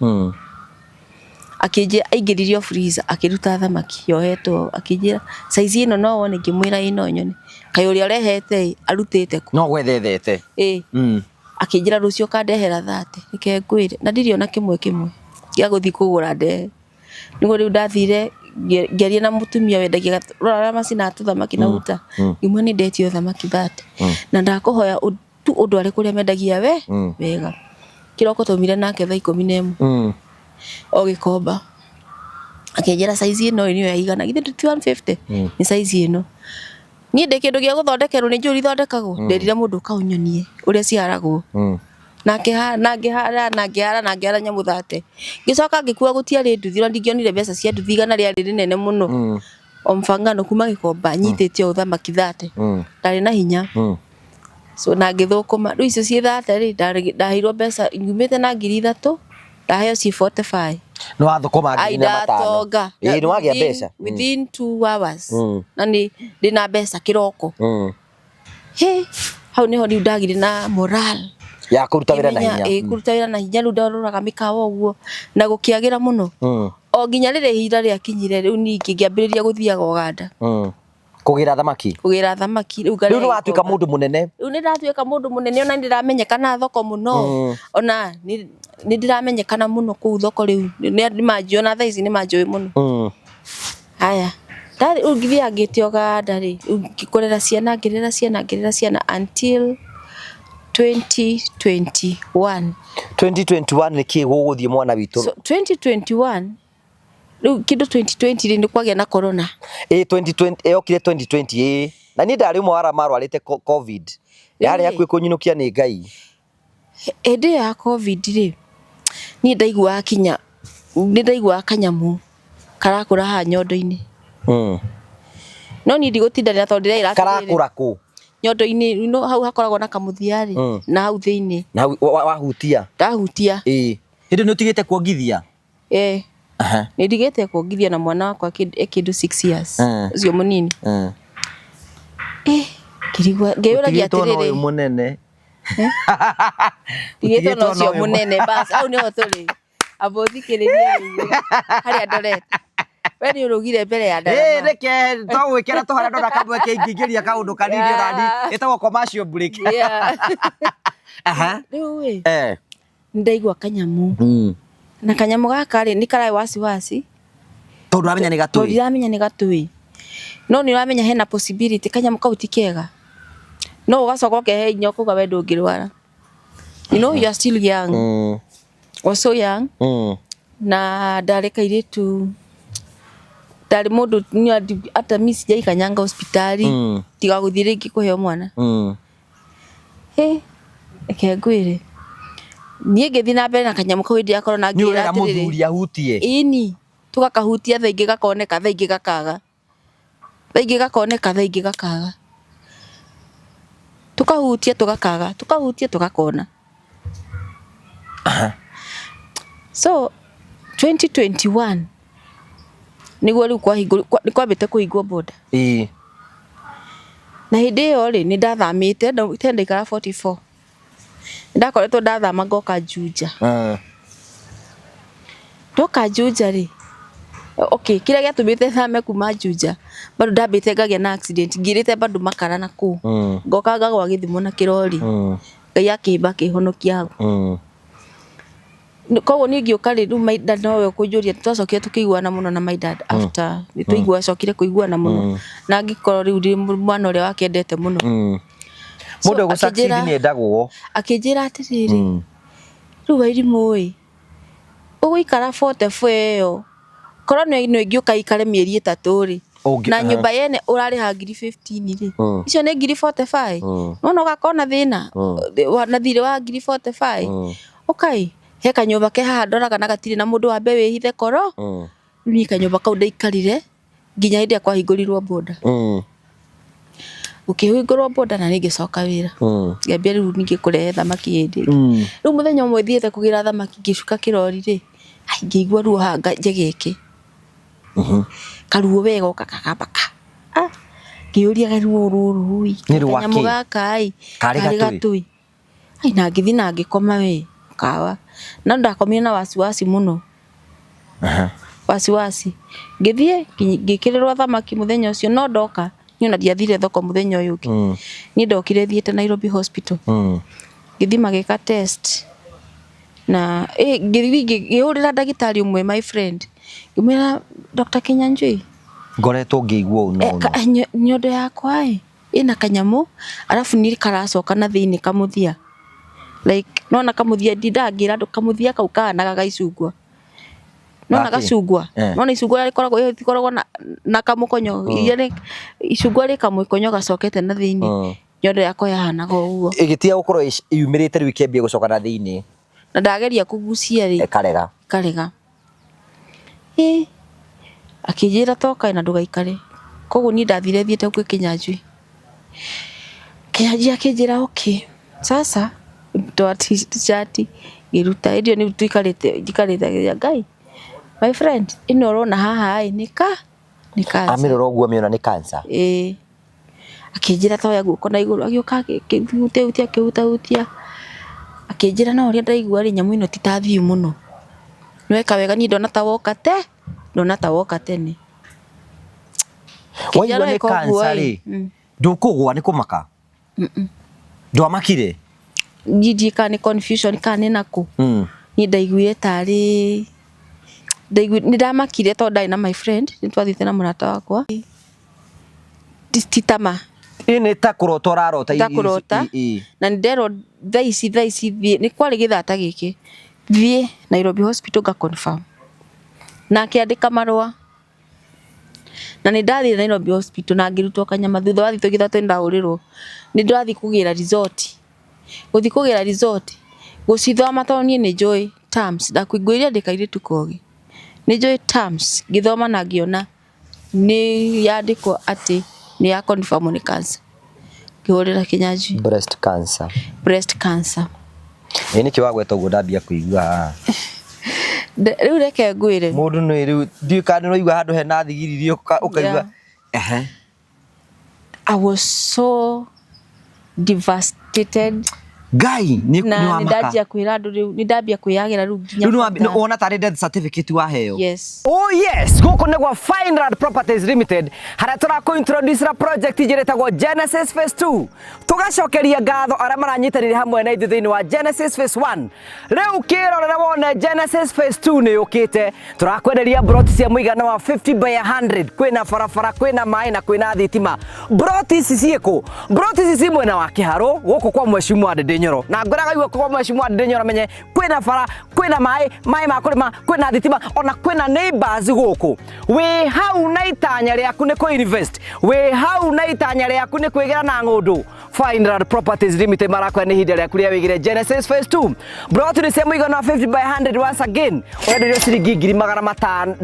Akĩnjĩra aingĩririe freezer akĩruta thamaki yohetwo, akĩnjĩra size ĩno no wone, ngĩmwĩra ĩ no nyone. Kaĩ ũrĩa ũrehete ĩ arutĩte kũ? No gwethethete. Ĩ. Akĩnjĩra rũciũ ũkandehera 30, reke ngwĩre na ndirĩ ona kĩmwe kĩmwe gĩa gũthiĩ kũgũra ndehe. Nĩguo rĩu ndathire ngĩaria na mũtumia wendagia rora arĩa macinaga tũthamaki na uta. Ngĩmwĩra nĩ ndetio thamaki 30 na ndakũhoya tu ũndware kũrĩa mendagia we wega. Kĩroko twaumire nake thaa 11. O Gĩkomba. Akĩnjĩra size ĩno nĩyo yaigana, githĩ ti 150? Nĩ size ĩno. Niĩ ndĩ kĩndũ gĩa gũthondekerwo nĩ njũĩ ithondekagwo. Nderire mũndũ ũka ũnyonie ũrĩa ciharagwo. Na ngĩhara na ngĩhara na ngĩhara na ngĩhara nyamũ thate. Ngĩcoka ngĩkua gũtiarĩ nduthi ona ndingĩonire mbeca cia nduthi igana rĩarĩ rĩnene mũno. O mfangano kuma Gĩkomba nyitĩte ũũ thamaki thate. Ndarĩ na hinya. So na ngĩthũkũma. Rĩu icio ciĩ thate rĩ, ndaheirwo mbeca nyumĩte na 3,000 ndaheo ciĩ 45. Nĩ wathũkũma Ai 4,500. ndatonga. Ĩĩ nĩ wagĩa mbeca. Within 2 hours. Na nĩ ndĩna mbeca kĩroko. Hĩ, hau nĩho rĩu ndagire na morale. Ya kũruta wĩra na hinya. Ĩĩ kũruta wĩra na hinya rĩu ndaroraga mĩkawa ũguo na gũkĩagĩra mũno. O nginya rĩrĩa ihinda rĩakinyire rĩu ningĩ ngĩambĩrĩria gũthiaga Ũganda. Kũgĩra thamaki. Kũgĩra thamaki rĩu Rĩu nĩ watuĩka mũndũ mũnene. Rĩu nĩ ndatuĩka mũndũ mũnene ona nĩ ndĩramenyekana thoko mũno. Ona nĩ ndĩramenyekana mũno kũu thoko rĩu. Nĩ manjũĩ ona thaa ici nĩ manjũĩ mũno. Haya, rĩu ngĩthiaga ngĩte Ũganda rĩ, kũrera ciana ngĩrera ciana ngĩrera ciana until 2021. 2021 nĩ kĩĩ gũgũthiĩ mwana witũ? So 2021 rĩu kĩndũ 2020 rĩ nĩ kwagĩa na corona. Ĩĩ 2020 yokire 2020 ĩĩ. Na niĩ ndarĩ ũmwe wa arĩa marwarĩte COVID. Yarĩ hakuhĩ kũnyinũkia nĩ Ngai. Hĩndĩ ĩyo ya COVID rĩ, niĩ ndaiguaga kinya nĩ ndaiguaga kanyamũ karakũra haha nyondo-inĩ. No niĩ ndigũtindanĩra tondũ ndĩreĩra atĩrĩrĩ. Karakũra kũ? Nyondo-inĩ, you know, hau hakoragwo na kamũthia rĩ, na hau thĩinĩ. Na hau wahutia? Ndahutia. Ĩĩ. Hĩndĩ nĩ ũtigĩte kuongithia? Ĩĩ. Nĩ ndigĩte kuongithia na mwana wakwa e kĩndũ 6 years. Ũcio mũnini. Ngĩrigwo ngĩyũragia Ũtigĩtwo na atĩrĩrĩ. ũyũ mũnene. Ndigĩtwo na ũcio mũnene bas, hau nĩho tũrĩ. Amba ũthikĩrĩrie rĩu harĩa ndorete. We nĩ ũrũgire mbere ya ndarama. Ĩĩ reke twagwĩkĩra tũharĩa ndona kamweke ingĩingĩria kaũndũ kanini onani ĩtagwo commercial break. Rĩu ĩ nĩ ndaigua kanyamũ. Na kanyamũ gaka rĩ nĩ karaĩ wasiwasi. Tondũ ũramenya nĩ gatũĩ. Tondũ ndiramenya nĩ gatũĩ. No nĩ ũramenya hena possibility kanyamũ kau ti kega. No ũgacoka ũkehe hinya ũkauga we ndũngĩrwara. You know you are still young. Was so young. Na ndarĩ kairĩtu ndarĩ mũndũ hata mi sijaikanyanga hospitali tiga gũthiĩ rĩngĩ kũheo mwana. Hĩ, reke ngwĩre. Niĩ ngĩthiĩ na mbere na kanyamũ kau hĩndĩ ya corona Nĩ ngĩĩra ũrera atĩrĩrĩ. mũthuri ahutie. Ĩni, tũgakahutia thaa ingĩ gakoneka thaa ingĩ gakaga. Thaa ingĩ gakoneka thaa ingĩ gakaga. Tũkahutia tũgakaga, tũkahutia tũgakona. So 2021 nĩguo rĩu kwahingũrwo nĩ kwambĩte kũhingwo border. Ĩĩ. Na hĩndĩ ĩyo rĩ nĩ ndathamĩte tene ndaikaraga 44. Ndakoretwo ndathama ngoka Juja. Ndoka Juja rĩ, okay, kĩrĩa gĩatũmĩte thame kuma Juja bado ndambĩte ngagĩa na accident ngirĩte bado makara na kũu. Ngoka ngagwa gĩthimo na kĩrori. Ngai akĩhĩmba akĩhonokia hau. Koguo niĩ ngĩũka rĩ, rĩu my dad nowe ũkũnjũria, twacokire tũkĩiguana mũno na my dad after nĩ twaiguacokire kũiguana mũno. Na ngĩkorwo rĩu ndĩ mwana ũrĩa wake endete mũno. Mũndũ ũgũ succeed nĩ endagwo. Akĩnjĩra atĩrĩrĩ, rĩu Wairimũ ĩ, ũgũikara 44 ĩyo, korwo nĩ ĩno ĩngĩũka ĩikare mĩeri 3 rĩ, na nyũmba yene ũrarĩha 15,000 rĩ, icio nĩ 45,000. Nĩwona ũgakorwo na thĩna, na thirĩ wa 45,000. Ũkai, he kanyũmba ke haha ndoraga na gatirĩ na mũndũ wambe wĩhithe koro. Rĩu niĩ kanyũmba kau ndaikarire nginya hĩndĩ ĩrĩa kwahingũrirwo border. Gũkĩhingũrwo border na niĩ ngĩcoka wĩra. Ngĩambia rĩu ningĩ kũrehe thamaki hĩndĩ ĩngĩ. Rĩu mũthenya ũmwe thiĩte kũgĩra thamaki ngĩcuka kĩrori rĩ, ngĩigua ruo haha njegeke. Karuo we goka kagamba ka. Ngĩyũria ruo rũrũ ĩ, kanyamũ gaka ĩ, Karĩ gatũĩ. Ai na ngĩthiĩ na ngĩkoma we kawa. No ndakomire na wasiwasi mũno. Wasiwasi. Ngĩthiĩ ngĩkĩrĩrwo thamaki mũthenya ũcio no ndoka niĩ ona ndiathire thoko mũthenya ũyũ ũngĩ. Niĩ ndokire thiĩte Nairobi Hospital. Ngĩthiĩ magĩka test. Na ngĩthiĩ ngĩhũrĩra ndagĩtarĩ ũmwe my friend. Ngĩmwĩra Dr. Kinyanjui. Ngoretwo ngĩigua ũũ na ũũ. Nyondo yakwa ĩ ĩna kanyamũ arabu nĩ karacoka na thĩinĩ kamũthia. Like nona kamũthia ndindaga ngĩra andũ kamũthia kau kahanaga ga icungwa. Nona Gakĩ? gacungwa. Eh. Nona icungwa rĩrĩa rĩkoragwo rĩkoragwo na na kamũkonyo. Iria rĩ icungwa rĩ kamũkonyo gacokete na thĩinĩ. Nyondo yakwa yahanaga ũguo. Ĩgĩtiga gũkorwo yumĩrĩte rĩu ĩkĩambia gũcoka na thĩinĩ. Na ndageria kũgucia rĩ. Ĩkarega. Karega. Ĩ akĩnjĩra toka na ndũgaikare. Koguo niĩ ndathire thiĩte gwĩ Kĩnyanjui. Kĩnyanjui akĩnjĩra okay, sasa toa t-shirt ngĩruta. Hĩndĩ ĩyo nĩu tũikarĩte njikarĩte ngĩũria Ngai, my friend ĩno ũrona haha ĩ nĩ ka nĩ cancer. Amĩrora ũguo amĩona nĩ cancer. Ĩĩ. Akĩnjĩra toya guoko na igũrũ agĩũka akĩhutahutia akĩhutahutia akĩnjĩra no ũrĩa ndaigua rĩ nyamũ ĩno ti ta thiu mũno. Nĩweka wega niĩ ndona ta woka te ndona ta woka tene. Waigua nĩ cancer rĩ, ndũkũgwa nĩ kũmaka? Ndwamakire? Niĩ ndiũĩ kana nĩ confusion kana nĩ nakũ. Niĩ ndaiguire tarĩ nĩ ndamakire tondũ ndarĩ na my friend nĩ twathiĩte na mũrata wakwa. Ti ta ma. Ĩ nĩ ta kũrota ũrarota. Ta kũrota. Na nĩ nderwo thaa ici thiĩ nĩ kwarĩ gĩthaa ta gĩkĩ thiĩ Nairobi Hospital nga confirm. Na akĩandĩka marũa. Na nĩ ndathire Nairobi Hospital na ngĩrutwo kanyama thutha wa thikũ 3 nĩ ndahũrĩrwo nĩ ndĩrathiĩ kũgĩra result. Gũthiĩ kũgĩra result gũcithoma tondũ niĩ nĩ njũĩ terms ngwĩrire ndĩ kairĩtu kogĩ. Nĩ njũĩ terms ngĩthoma na ngĩona nĩ yandĩkwo atĩ nĩ ya confirm nĩ cancer. Ngĩhũrĩra Kĩnyanjui. Breast cancer. Breast cancer. Ĩ nĩkĩ wagweta ũguo ndambia kũigua haha. Rĩu reke ngwĩre. Mũndũ nĩ rĩu ndiũĩ kana nĩ ũraigua handũ hena thigiriri ũkaigua. Ehe. I was so devastated. Ngai nĩ Na wamaka. nĩ ndanjia kwĩra andũ rĩu nĩ ndambia kwĩyagĩra rĩu nginya. Rĩu wona tarĩ death certificate waheo. Yes. Oh yes, gũkũ nĩ gwa Fineland Properties Limited harĩa tũrakũ introduce ra project njĩrĩ ĩtagwo Genesis Phase 2. Tũgacokeria ngatho arĩa maranyitanĩire hamwe na ithuĩ thĩinĩ wa Genesis Phase 1. Rĩu kĩrorere wone Genesis Phase 2 nĩ yũkĩte. Tũrakwenderia broti cia mũigana wa 50 by 100. Kwĩna barabara, kwĩna maĩ na kwĩna thitima. Broti ici ciĩkũ? Broti ici ci mwena wa Kĩharũ gũkũ kwa Mheshimiwa Ndindi Nyoro. Na ngwĩraga igua kwa Mheshimiwa Ndindi Nyoro menye kwĩna bara, kwĩna maĩ, maĩ ma kũrĩma, kwĩna thitima, ona kwĩna neighbors gũkũ. Wĩ hau na itanya rĩaku nĩ kũ invest. Wĩ hau na itanya rĩaku nĩ kwĩgĩra na ng'ũndũ. Fineland Properties Limited marakwĩra nĩ ihinda rĩaku rĩa wĩgĩre Genesis Phase 2. Broti nĩ cia mũigana wa 50 by 100 once again. Ũrenderio ciringi 650,000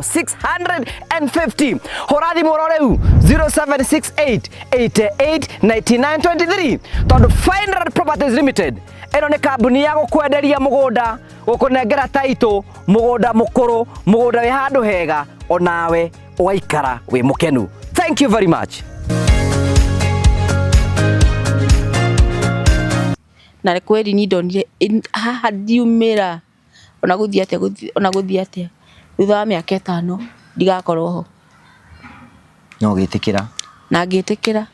650. Hũra thimũ oro rĩu 0768 88 99 23 tondũ Fineland Properties Limited ĩno nĩ kambuni ya gũkwenderia mũgũnda, gũkũnengera taitũ, mũgũnda mũkũrũ, mũgũnda wĩ handũ hega, onawe ũgaikara wĩ mũkenu. Thank you very much. Na kweli niĩ ndonire haha ndiumĩra ona gũthiĩ atĩa ona gũthiĩ atĩa thutha wa mĩaka 5 ndigakorwo ho. No ũgĩtĩkĩra? Na ngĩtĩkĩra.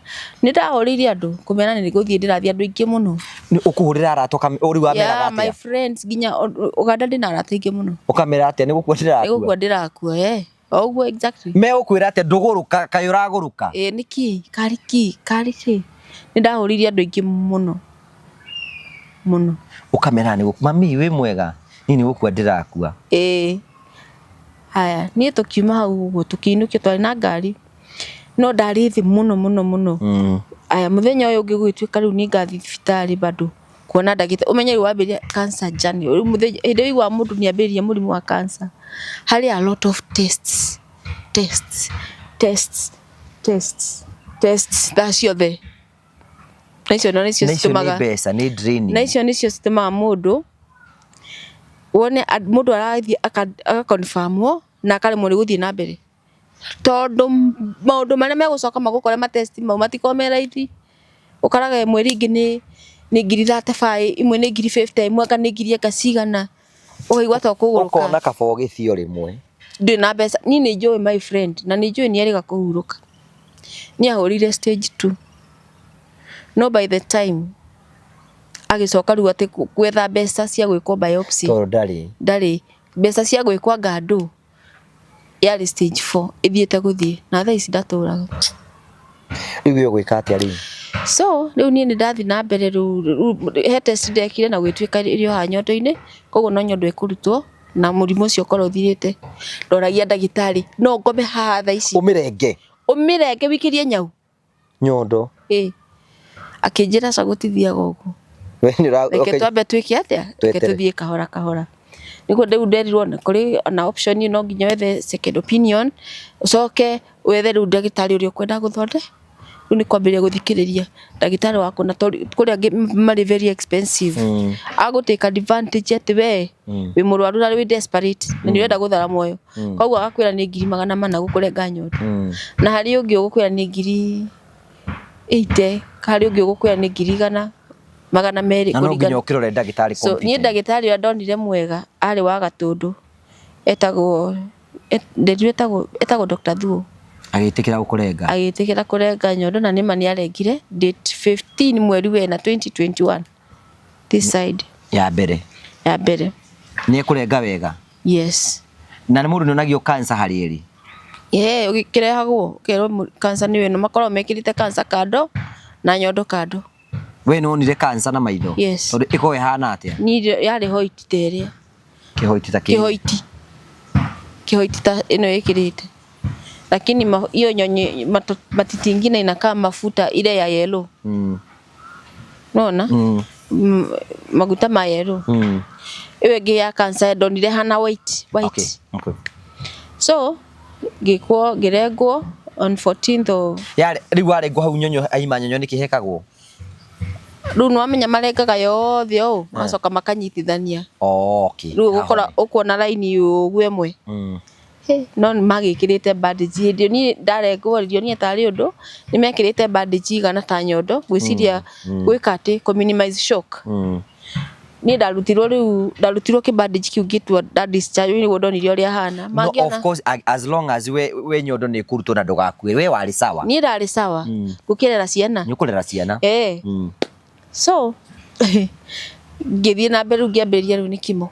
Nĩ ndahũrĩire andũ kũmera nĩ gũthiĩ ndĩrathiĩ andũ aingĩ mũno. Nĩ ũkũhũrĩra arata rĩu wameraga Yeah, my atĩa? friends nginya Ũganda ndĩna arata aingĩ mũno. Ũkamera atĩa nĩ gũkua ndĩrakua? Nĩ gũkua ndĩrakua, eh. O ũguo exactly. Megũkwĩra atĩa ndũgũrũka kaĩ ũragũrũka? Ĩĩ nĩkĩ? Karĩ kĩ? Karĩ kĩ? Nĩ ndahũrĩire andũ aingĩ mũno. Mũno. Ũkamera nĩ mami wĩ mwega? Niĩ nĩ gũkua ndĩrakua. Ĩĩ. Haya, niĩ tũkiuma hau ũguo tũkĩinũkio twarĩ na ngari. No ndarĩ thĩ mũno mũno mũno. Aya mũthenya ũyũ ũngĩ gũgĩtuĩka rĩu nĩ ngathiĩ thibitarĩ bado kuona ndagĩtarĩ. Ũmenye rĩu wambĩrĩria cancer journey. Rĩu mũthenya hĩndĩ ĩyo ũiguaga mũndũ nĩ ambĩrĩria mũrimũ wa cancer. Harĩ a lot of tests, tests, tests, tests, tests thaa ciothe. Na icio nĩcio Na icio nĩ citũmaga mbeca, nĩ draining. Na icio nĩcio citũmaga mũndũ wone mũndũ arathiĩ agaconfirmwo na akaremwo nĩ gũthiĩ na mbere. Tondũ maũndũ marĩa megũcoka magũkore ma test mau matikoragwo me raithi. Ũkoraga ĩmwe rĩngĩ nĩ 35,000, imwe nĩ 50,000, imwe anga nĩ ngiri anga cigana. Ũkaigua ta ũkũgũrũka. Ũkona kaba ũgĩthiĩ o rĩmwe. Ndũrĩ na mbeca. Niĩ nĩ njũĩ my friend na nĩ njũĩ nĩ erĩga kũhurũka. Nĩ ahũrĩire stage 2. No by the time agĩcoka rĩu atĩ gwetha mbeca cia gwĩkwo biopsy. Tondũ ndarĩ. Ndarĩ. Mbeca cia gwĩkwo anga ndũ yarĩ stage 4 ĩthiĩte gũthiĩ na thaa ici ndatũraga. Rĩu ũgwĩka atĩa rĩu? So rĩu niĩ nĩ ndathiĩ na mbere rĩu he test ndekire na gũgĩtuĩka ĩrĩ o haha nyondo-inĩ koguo no nyondo ĩkũrutwo Na mũrimũ ũcio ũkorwo ũthirĩte. Ndoragia ndagĩtarĩ, no ngome haha thaa ici? Ũmĩrenge. Ũmĩrenge wikĩrie nyau. Nyondo. Ĩ. Akĩnjĩra aca gũtithiaga ũguo. We nĩ ũra Reke okay. twambe twĩke atĩa? Reke Twetere. tũthiĩ kahora kahora. Nĩguo rĩu nderirwo na kũrĩ ona option no nginya wethe second opinion, ũcoke wethe rĩu ndagĩtarĩ ũrĩa ũkwenda gũthonde. Rĩu nĩ kwambĩrĩria gũthikĩrĩria ndagĩtarĩ waku na tondũ kũrĩ angĩ marĩ very expensive. Agũ take advantage atĩ we wĩ mũrwaru na wĩ desperate na nĩ ũrenda gũthara muoyo. Koguo agakwĩra nĩ 400,000 gũkũrenga nyondo. Na harĩ ũngĩ ũgũkwĩra nĩ 80,000, harĩ ũngĩ ũgũkwĩra nĩ 100,200 Na no nginya ũkĩrore ndagĩtarĩ So niĩ competent. ndagĩtarĩ ũrĩa ndonire mwega arĩ wa Gatũndũ, etagwo nderirwo etagwo Dr. Thuo. Agĩtĩkĩra gũkũrenga. Agĩtĩkĩra kũrenga nyondo na nĩma nĩ arengire date 15 mweri wena 2021 this side. Ya mbere. Ya mbere. Nĩ ekũrenga wega. Yes. Na nĩ mũndũ nĩ onagio cancer harĩ ĩrĩ. Yeah, ũgĩkĩrehagwo ũkerwo cancer nĩ ĩno, makoragwo mekĩrĩte cancer kando na nyondo kando. We nĩ wonire cancer na maitho? Yes. Tondũ ĩkoragwo ĩhana atĩa? Niĩ yarĩ hoiti ta ĩrĩa. Kĩhoiti ta kĩ? Kĩhoiti. Kĩhoiti ta ĩno ĩkĩrĩte. Lakini hiyo nyonyi matiti ingine inakaa mafuta ile ya yellow. Unaona? Maguta ma yellow. Ĩyo ĩngĩ ya cancer ndonire hana white, white. Okay. Okay. So ngĩkwo ngĩrengwo on 14th of Yarĩ rĩu warengwo hau nyonyo aima nyonyo nĩkĩ hekagwo? Rĩu nĩwamenya marengaga yothe ũũ magacoka makanyitithania. Oh, okay. Rĩu ũgũkora ũkuona raini ũguo ĩmwe. No nĩmagĩkĩrĩte bandage hĩndĩ ĩyo niĩ ndarengwo ndionire tarĩ ũndũ, nĩmekĩrĩte bandage igana ta nyondo ngwĩciria gwĩka atĩ kũ minimize shock. Niĩ ndarutirwo rĩu ndarutirwo kĩ bandage kĩu ngĩtua nda discharge nĩguo ndonire ũrĩa hana. No, of course as long as we nyondo nĩ ĩkũrutwo na ndũgakue we warĩ sawa. Niĩ ndarĩ sawa. Gũkĩrera ciana. Nĩ ũkũrera ciana. So ngĩthiĩ na mbere rĩu ngĩambĩrĩria rĩu nĩ kimo.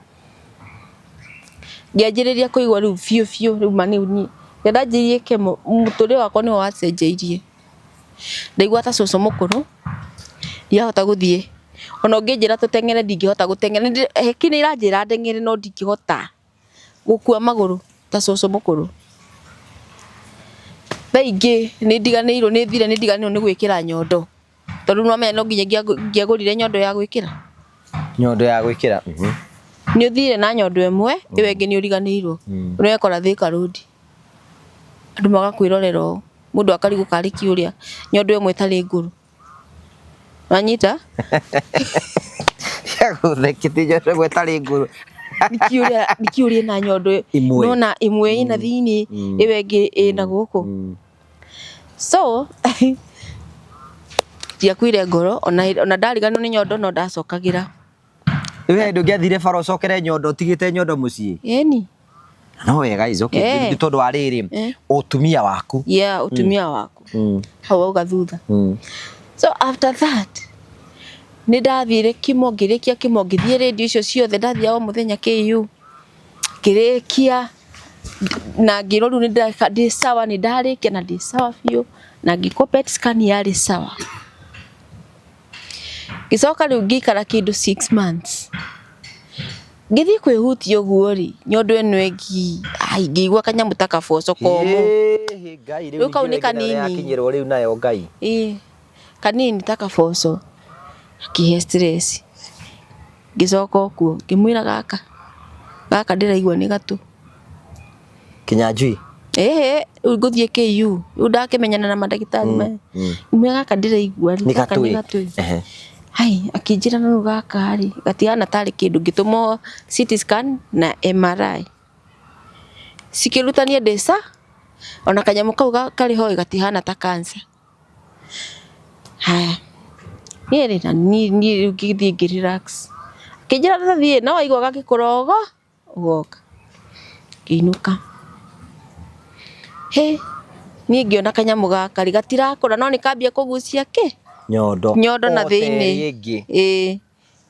Ngĩanjĩrĩria kũigua rĩu biũ biũ rĩu ma rĩu niĩ. Rĩrĩa ndanjĩrĩirie kemo mũtũrĩre wakwa nĩwe wacenjeirie. Ndaigua ta cũcũ mũkũrũ ndirahota gũthiĩ. Ona ũngĩnjĩra tũteng'ere ndingĩhota gũteng'era. Heki nĩ iranjĩra ndeng'ere no ndingĩhota gũkua magũrũ ta cũcũ mũkũrũ. Thaa ingĩ nĩ ndiganĩirwo nĩ thire nĩ ndiganĩirwo nĩ gwĩkĩra nyondo. Tondũ nĩ wamenya no nginya ingĩagũrire nyondo ya gwĩkĩra. Nyondo ya gwĩkĩra. Nĩ ũthire na nyondo ĩmwe, ĩyo ĩngĩ nĩ ũriganĩirwo. Ũrekora Thika Road. Andũ magakwĩrorera ũũ. Mũndũ akarigwo karĩ kĩ ũrĩa nyondo ĩmwe ĩtarĩ ngũrũ. Wanyita? Gũthekete nyondo ĩmwe ĩtarĩ ngũrũ. Nĩkĩ ũrĩa na nyondo Ĩmwe. Nona ĩmwe ĩna thĩinĩ, ĩyo ĩngĩ ĩna gũkũ. So ndiakuire ngoro ona ndariganĩrwo nĩ nyondo no ndacokagĩra. Rĩu he hĩndĩ ũngĩathire bara ũcokere nyondo ũtigĩte nyondo mũciĩ? Ĩni. No wega is okay. Nĩ tondũ wa rĩrĩ ũtumia waku. Yeah, ũtumia waku. Hau wauga thutha. So after that nĩ ndathire kimo ngĩrĩkia kimo ngĩthiĩ radio icio ciothe ndathiaga o mũthenya KU. Ngĩrĩkia na ngĩrwo rĩu ndĩ sawa nĩ ndarĩkia na ndĩ sawa biũ na ngĩkwo PET scan yarĩ sawa. Ngĩcoka rĩu ngĩikara kĩndũ 6 months. Ngĩthiĩ kwĩhutia ũguo rĩ, nyondo ĩno ĩngĩ, ai ngĩigua kanyamũ ta kaboco komũ. Ĩĩ, Ngai rĩu kau nĩ kanini. Yakinyĩrwo rĩu nayo Ngai. Ĩĩ, kanini ta kaboco. Akĩhe stress. Ngĩcoka okuo, ngĩmwĩra gaka, gaka ndĩraigua nĩ gatũ. Kinyanjui? Ĩhĩ, rĩu ngũthiĩ KU. Rĩu ndakĩmenyana na mandagĩtarĩ maya. Ngĩmwĩra gaka ndĩraigua rĩ, Nĩ gaka nĩ gatũ. gatũ. Hai, akĩnjĩra no gaka rĩ, gatihana tarĩ kĩndũ, ngĩtũmwo CT scan na MRI. Cikĩrutania ndĩ sa, ona kanyamũ kau karĩ ho gatihana ta cancer. Haya. Niĩ rĩ, na niĩ rĩu ngĩthiĩ ngĩ relax. Akĩnjĩra tũthiĩ, no waigua gagĩkũra ũguo, ũgoka. Ngĩinũka. Hĩ, niĩ ngĩona kanyamũ gaka rĩ, gatirakũra no nĩ kambia kũgucia kĩ? Nyondo. Nyondo na O thĩinĩ. ĩngĩ. Ĩĩ.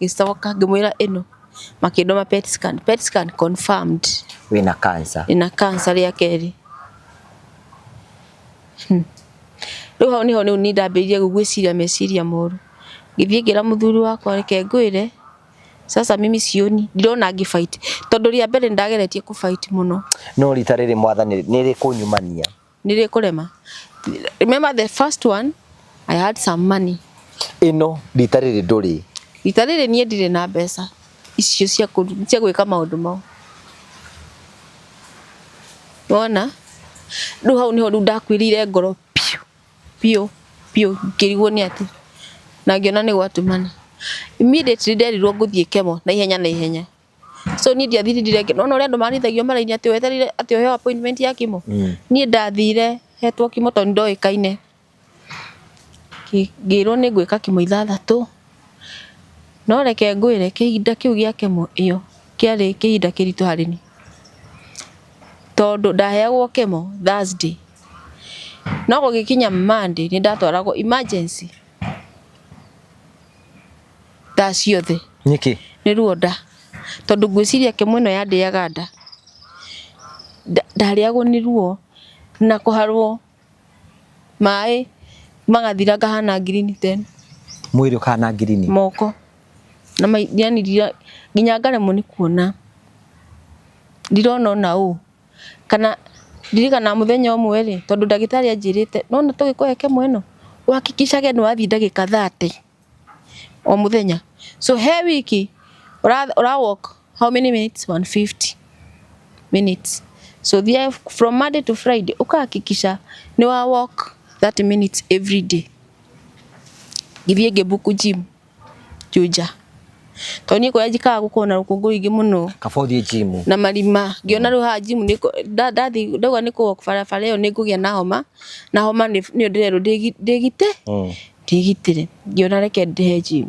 Ngĩcoka ngĩmwĩra ĩno. Makĩndũma PET scan. PET scan confirmed. Wĩna cancer. Ndĩna cancer rĩa kerĩ. Rĩu hau nĩho rĩu niĩ ndambĩrĩirie gwĩciria meciria moru. Ngĩthiĩ ngĩra mũthuri wakwa reke ngwĩre, Sasa mimi sioni, ndirona ngĩ fight tondu ria mbere ndageretie ku fight muno. No rita rĩrĩ mwathani nĩ rĩkũnyumania. Nĩ rĩkũrema. Remember the first one I had some money. Ĩno rita rĩrĩ ndũrĩ. Rita rĩrĩ niĩ ndirĩ na mbeca icio cia cia gwĩka maũndũ mau. Wona? Rĩu hau nĩho rĩu ndakuĩrĩire ngoro piũ piũ piũ, ngĩrigwo nĩ atĩ na ngĩona nĩ gwatumana. Immediately nderirwo ngũthiĩ chemo na ihenya na ihenya. So niĩ ndiathirindire, nona ũrĩa andũ marithagio maraini atĩ wetereire atĩ ũheo appointment ya chemo. Niĩ ndathire hetwo chemo tondũ nĩndoĩkaine. Ngĩrwo nĩ ngwĩka chemo ithathatũ. No reke ngwĩre kĩhinda kĩu gĩa chemo ĩyo kĩarĩ kĩhinda kĩritũ harĩ niĩ. Tondũ ndaheagwo chemo Thursday. No gũgĩkinya Monday nĩ ndatwaragwo emergency. Thaa ciothe. Nĩkĩ? Nĩ ruo nda. Tondũ ngwĩciria chemo ĩno yandĩaga nda. Ndarĩagwo nĩ ruo na kũharwo maĩ magathira ngahana ngirini tena. Mwĩrĩ ũkahana ngirini? Moko. Na yani nginya ngaremwo nĩ kuona. Ndirona ona ũũ. Kana ndirikana mũthenya ũmwe rĩ, tondũ ndagĩtarĩ anjĩrĩte nona tũgĩkũhe chemo ĩno, ũhakikicage nĩ wathiĩ ndagĩka 30 o mũthenya. So he wiki ura walk how many minutes? 150 minutes. So there from Monday to Friday ukahakikisha ni wa walk 30 minutes every day. Ngĩthiĩ ngĩbook gym Juja. Tondũ niĩ kũrĩa njikaraga gũkoragwo na rũkũngũ rũingĩ mũno. Kaba ũthiĩ gym. Na marima. Ngĩona rĩu haha gym ndathiĩ ndauga nĩ kũ walk barabara ĩyo nĩ ngũgĩa na homa. Na homa nĩyo ndĩrerwo ndĩgite. Ndĩgitĩre. Ngĩona reke ndĩhe gym.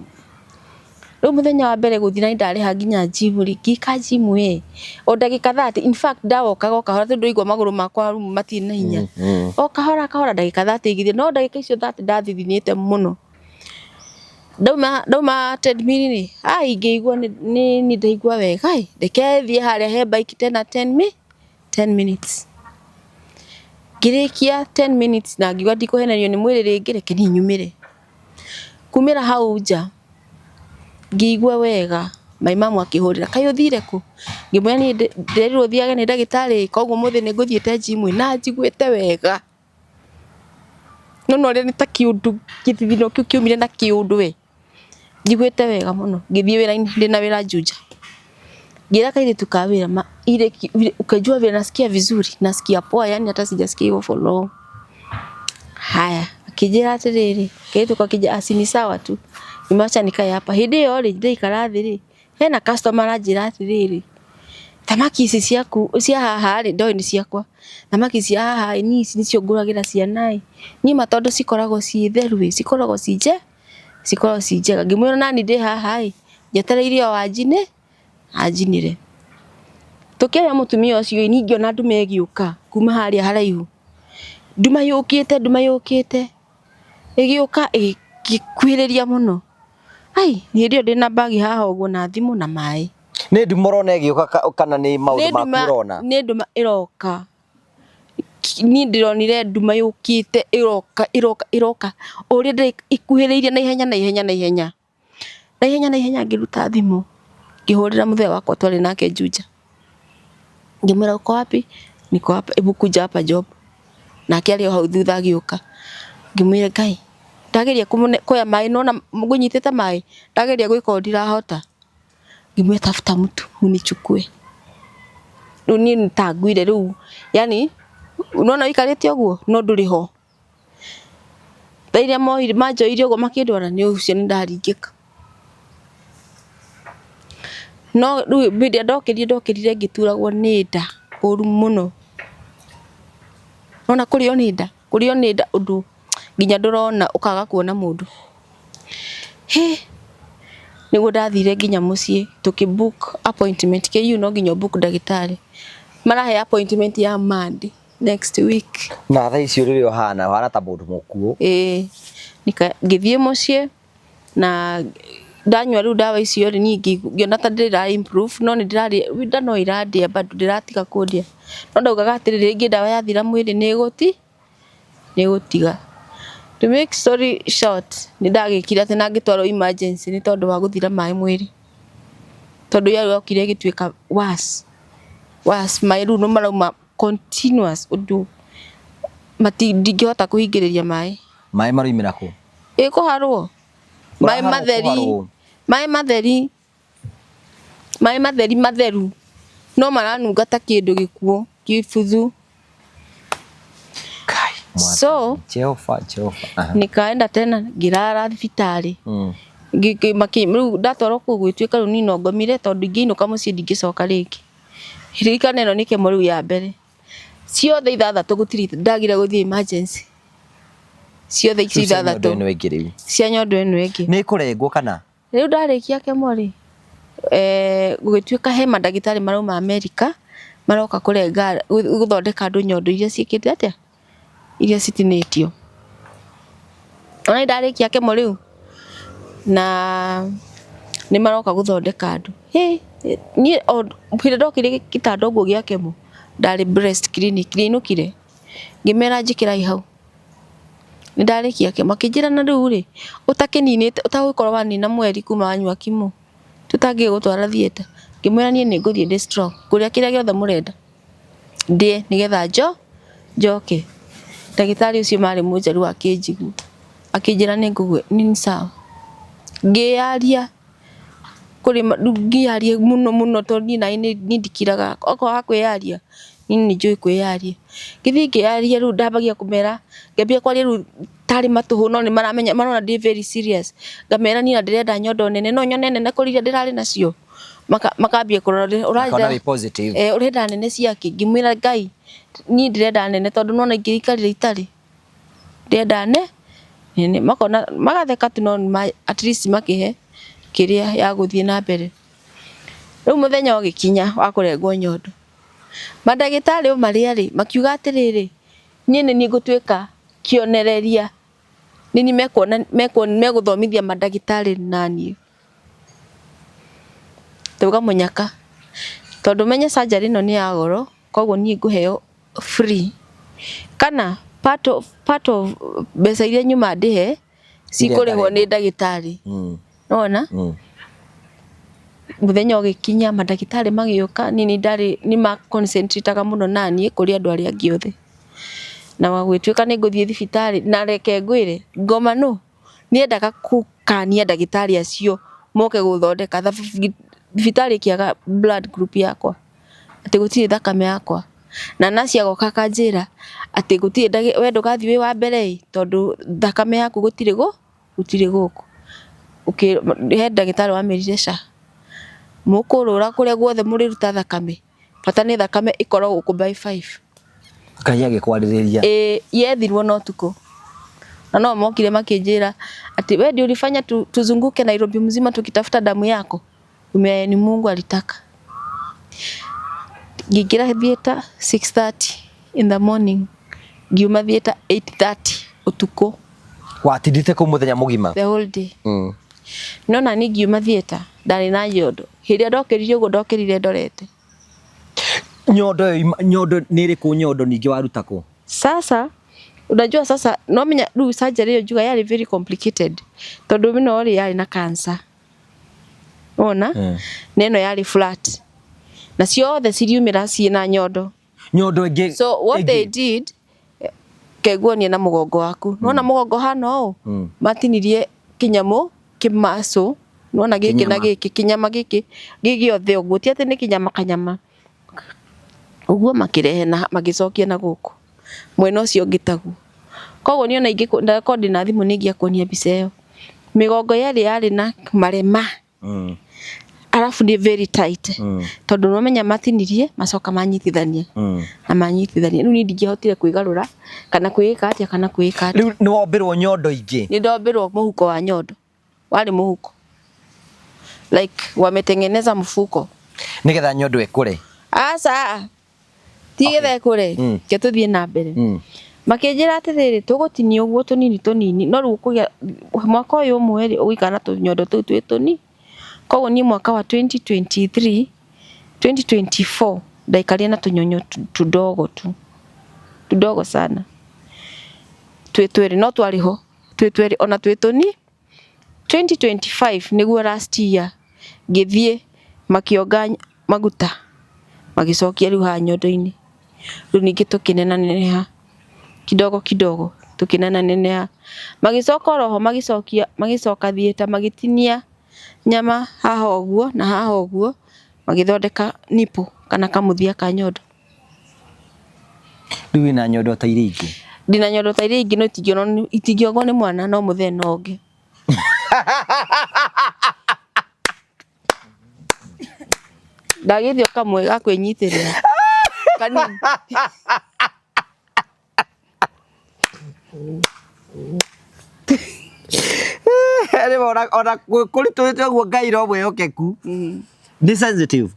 Rĩu mũthenya wa mbere gũthiĩ na nĩ ndarĩha nginya gym rĩ, ngĩka gym ĩ, o ndagĩka 30, in fact ndawokaga o kahora tondũ ndĩraigua magũrũ makwa rĩu matirĩ na hinya. O kahora kahora ndagĩka 30 igĩthiĩ, no ndagĩka icio 30 ndathithinĩte mũno. Ndauma treadmill rĩ, ai ngĩigua nĩ ndaigua wega ĩ, reke thiĩ harĩa he bike tena 10 minutes. Ngĩrĩkia 10 minutes na ngiuga ndikũhenerio nĩ mwĩrĩ rĩngĩ, reke niĩ nyumĩre. Kumĩra hau nja ngĩigua wega, my mum akĩhũrĩra, kaĩ ũthire kũ? Ngĩmwĩra niĩ nderirwo thiage nĩ ndagĩtarĩ koguo ũmũthĩ nĩ ngũthiĩte gym na njiguĩte wega. No ũrĩa nĩ ta kĩũndũ gĩthithino kĩu kĩaumire na kĩũndũ we. Njiguĩte wega mũno. Ngĩthiĩ wĩra-inĩ, ndĩna wĩra Juja. Ngĩra kairĩtu ka wĩra ma ile ukajua vile nasikia vizuri, nasikia poa, yani hata sijasikia hivyo for long. Haya, akĩnjĩra atĩrĩrĩ, kairĩtu kakĩnjĩra asi ni sawa tu. Nimeacha nikae hapa. Hĩndĩ ĩyo rĩ, ndaikara thĩ rĩ, hena customer aranjĩra atĩrĩrĩ, thamaki ici ciaku cia haha rĩ, ndoĩ nĩ ciakwa. Thamaki cia haha ĩ, niĩ ici nĩcio ngũragĩra ciana ĩ. Niĩ ma tondũ cikoragwo ciĩ theru ĩ, cikoragwo ciĩ cikoragwo ciĩ njega. Ngĩmwĩra nani ndĩ haha ĩ, njetereire o anjine, anjinĩre. Tũkĩaria mũtumia ũcio ĩ, niĩ ngĩona nduma ĩgĩũka kuma harĩa haraihu. Nduma yũkĩte, nduma yũkĩte. Ĩgĩũka ĩgĩkuhĩrĩria mũno. Ai, hĩndĩ ĩyo ndĩna bagi haha ũguo na thimũ na maĩ. Nĩ nduma ũrona ĩgĩũka kana nĩ maũndũ maku ũrona? Nĩ nduma ĩroka. Niĩ ndĩronire nduma yũkĩte ĩroka ĩroka ĩroka. O ũrĩa ĩkuhĩrĩirie na ihenya na ihenya na ihenya. Na ihenya na ihenya ngĩruta thimũ. Ngĩhũrĩra mũthee wakwa twarĩ nake Juja. Ngĩmwĩra uko wapi? Niko hapa, hebu kuja hapa job. Nake arĩ o hau thutha agĩũka. Ngĩmwĩra Ngai, ndageria kuoya maĩ nona ngũnyitĩte maĩ, ndageria gwĩka ũũ ndirahota. Ngĩmwĩra tafuta mtu unichukue. Rĩu niĩ nĩ ta nguire rĩu, yani unaona ũikarĩte ũguo no ndũrĩ ho. Thaa iria manjoire ũguo makĩndwara nĩ ũcio nĩ ndaringĩka. No rĩu hĩndĩ ĩrĩa ndokĩrire ndokĩrire ngĩturagwo nĩ nda ũru mũno. Nona kũrĩo nĩ nda, kũrĩo nĩ nda ũndũ nginya ndũrona ũkaga kuona mũndũ. Hĩ, nĩguo ndathire nginya mũciĩ tũkĩ book appointment. KU no nginya ũ book ndagĩtarĩ. Marahe appointment ya Monday next week. Na thaa icio rĩrĩa ũhana, ũhana ta mũndũ mũkuũ. Ĩĩ, ngĩthiĩ mũciĩ na ndanyua rĩu ndawa icio rĩ, niĩ ngĩona ta ndĩra improve no nĩ ndĩrarĩa, nda no ĩrandĩa bado ndĩratiga kũndĩa. No ndaugaga atĩrĩrĩ, rĩngĩ ndawa yathira mwĩrĩ nĩ ĩgũtiga. To make story short, nĩ ndagĩkire atĩ na ngĩtwarwo emergency nĩ tondũ wa gũthira maĩ mwĩrĩ. Tondu yarĩ yokire ĩgĩtuĩka worse worse, maĩ rĩu nĩ marauma continuous ũndũ mati ndingĩhota kũhingĩrĩria maĩ. Maĩ maroimĩra kũ? Ĩkũharwo maĩ Ũraharwo matheri. kũharwo. Maĩ matheri, maĩ matheri matheru no maranunga ta kĩndũ gĩkuũ kĩbuthu. Kai, Mwathani. So Jehova, Jehova. Aha. Nikaenda tena ngĩrara thibitarĩ. Rĩu ndatwarwo kũu gwĩtuĩka rĩu niĩ no ngomire tondũ ingĩinũka mũciĩ ndingĩcoka rĩngĩ. Ririkana ĩno nĩ chemo rĩu ya mbere. Ciothe ithathatũ gũtirĩ ndagire gũthiĩ emergency. Ciothe icio Rĩu cia nyondo ithathatũ ĩno ĩngĩ rĩu. Cia nyondo ĩno ĩngĩ. Nĩ ĩkũrengwo kana? Rĩu ndarĩkia chemo rĩ, gũgĩtuĩka he mandagĩtarĩ marauma America maroka kũrenga gũthondeka andũ nyondo iria ciĩkĩte atĩa, iria citinĩtio. Ona niĩ ndarĩkia chemo rĩu na nĩ maroka gũthondeka andũ. Hĩ, niĩ o hĩndĩ ndokire gĩtanda ũguo gĩa chemo ndarĩ breast clinic, ndiainũkire, ngĩmera njĩkĩrai hau. Nĩ ndarĩkia chemo, makĩnjĩra na rĩu rĩ, ũtakĩninĩte ũtagũkorwo wanina mweri kuma wanyua chemo, tũtangĩgũtwara theatre. Ngĩmwĩra niĩ nĩ ngũthiĩ ndĩ strong, ngũrĩa kĩrĩa gĩothe mũrenda ndĩe nĩgetha njoke. Ndagĩtarĩ ũcio marĩ mũnjaruo akĩnjigua, akĩnjĩra nĩ nĩ sawa. Ngĩyaria kũrĩ rĩu ngĩyaria mũno mũno tondũ niĩ naniĩ niĩ ndikiraga, okorwo ha kwĩyaria niĩ nĩ njũĩ kwĩyaria. Ngĩthiĩ ngĩyaria rĩu ndambagia kũmera, ngĩambia kwaria rĩu tarĩ matũhũ no nĩ maramenya marona ndĩ very serious. Ngamera niĩ ona ndĩrenda nyondo nene, no nyone nene kũrĩ iria ndĩrarĩ nacio? Makambia kũrora Makona ũrenda wĩ positive. Ũrenda nene ciakĩ? Ngĩmwĩra Ngai niĩ ndĩrenda nene tondũ nĩwona ingĩikarire itarĩ. Ndĩrenda nene, makona magatheka tu no at least makĩhe kĩrĩa ya gũthiĩ na mbere. Rĩu mũthenya ũgĩkinya wa kũrengwo nyondo, mandagĩtarĩ o marĩ arĩ makiuga atĩrĩrĩ, niĩ nĩ niĩ ngũtuĩka kĩonereria, nĩ niĩ mekuona megũthomithia mandagĩtarĩ naniĩ. Ndauga mũnyaka, tondũ ũmenye surgery ĩno nĩ ya goro, koguo niĩ ngũheo free kana part of mbeca iria nyuma ndĩhe cikũrĩhwo nĩ ndagĩtarĩ. Nĩwona? Mũthenya ũgĩkinya mandagĩtarĩ magĩũka, niĩ nĩ ndarĩ nĩ ma concentrate aga mũno naniĩ kũrĩ andũ arĩa angĩ othe. Na gũgĩtuĩka nĩ ngũthiĩ thibitarĩ na reke ngwĩre ngoma nũ nĩendaga gũkania ndagĩtarĩ acio moke gũthondeka thibitarĩ ĩkĩaga blood group yakwa, atĩ gũtirĩ thakame yakwa. Na naci agoka akanjĩra atĩ gũtirĩ we ndũgathiĩ wĩ wa mbere ĩ tondũ thakame yaku gũtirĩ gũtirĩ gũkũ. He ndagĩtarĩ wamĩrire ca, mũkũrũra kũrĩa guothe mũrĩruta thakame, bata nĩ thakame ĩkorwo gũkũ by 5. Ngai agĩkwarĩrĩria. Ĩĩ, yethirwo na ũtukũ. Na no mokire makĩnjĩra atĩ we ndio ulifanya tuzunguke Nairobi mzima tukitafuta damu yako. Ume ni Mungu alitaka. Ngĩingĩra theatre 6:30 in the morning, ngiuma theatre 8:30 ũtukũ. Watindĩte kũu mũthenya mũgima? The whole day. No na niĩ ngiuma theatre ndarĩ na nyondo. Hĩndĩ ĩrĩa ndokĩrire ũguo ndokĩrire ndorete. Nyondo ĩyo nyondo nĩ ĩrĩkũ nyondo ningĩ waruta kũ? Sasa unajua sasa no menya rĩu surgery ĩyo njuga yarĩ very complicated tondũ ĩno rĩ yarĩ na cancer. Wona? Na ĩno yarĩ flat. Na ciothe ciriumĩra ciĩna nyondo. Nyondo ĩngĩ. So what they did, kenguonie na mũgongo waku. Nĩwona mũgongo hana ũũ? Matinirie kĩnyamũ kĩmacũ. Nĩwona gĩkĩ na Kĩnyama. Gĩkĩ kĩnyama gĩkĩ gĩ gĩothe ũguo ti atĩ nĩ kĩnyama kanyama. Ũguo makĩrehe na magĩcokia na gũkũ mwena ũcio ũngĩ taguo. Koguo niĩ ona korwo ndĩna thimũ nĩ ingĩakuonia mbica ĩyo. Mĩgongo yerĩ yarĩ na marema. Arabu nĩ very tight. Tondũ nĩwamenya matinirie macoka manyitithania. Na manyitithania. Rĩu niĩ ndingĩahotire kwĩgarũra kana kwĩĩka atĩa kana kwĩĩka atĩa. Rĩu nĩ wombĩrwo nyondo ingĩ? Nĩ ndombĩrwo mũhuko wa nyondo. Warĩ mũhuko. Like wametengeneza mfuko. Nĩgetha nyondo ĩkũre. Aca. Ti getha ĩkũre. Reke tũthiĩ na mbere. Makĩnjĩra atĩrĩrĩ, tũgũtinia ũguo tũnini tũnini no rĩu ũkũgĩa mwaka ũyũ ũmwe rĩ ũgũikara na tũnyondo tũu twĩ tũnini. Koguo niĩ mwaka wa 2023, 2024 ndaikarire na tũnyonyo tudogo tu. Tudogo sana. Twĩ twĩrĩ no twarĩ ho twĩ twĩrĩ ona twĩ tũnini. 2025 nĩguo last year ngĩthiĩ Makĩonga maguta magĩcokia rĩu haha nyondo-inĩ. Rĩu ningĩ tũkĩnenaneneha kidogo kidogo tũkĩnenaneneha. Magĩcoka oroho magĩcokia magĩcoka theatre magĩtinia nyama haha ũguo na haha ũguo magĩthondeka nipple kana kamũthia ka nyondo. Rĩu wĩna nyondo ta iria ingĩ? Ndĩna nyondo ta iria ingĩ no itingĩongwo nĩ mwana no mũthee no onge. Ndagĩte o kamwe ga kwĩnyitĩrĩra kanini. Rĩmwe ona kũritũhĩte ũguo Ngai no mwĩhokeku. Nĩ sensitive.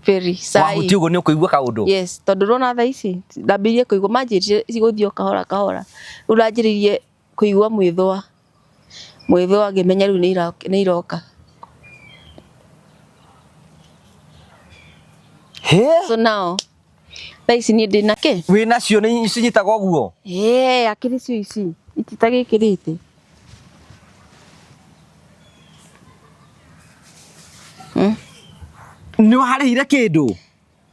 Very sai. Wahutia ũguo nĩ ũkũigua kaũndũ. Yes, tondũ ndũrona thaa ici ndambĩrĩirie kũigua manjĩrire cigũthiĩ o kahora kahora. Rĩu ndanjĩrĩirie kũigua mwĩthũa, mwĩthũa ngĩmenya rĩu nĩ iroka. So now thaa ici niĩ ndĩna kĩ? Wĩ nacio nĩ cinyitaga ũguo? Ĩĩ akĩrĩ cio ici ititagĩkĩrĩte. Nĩ warĩhire kĩndũ?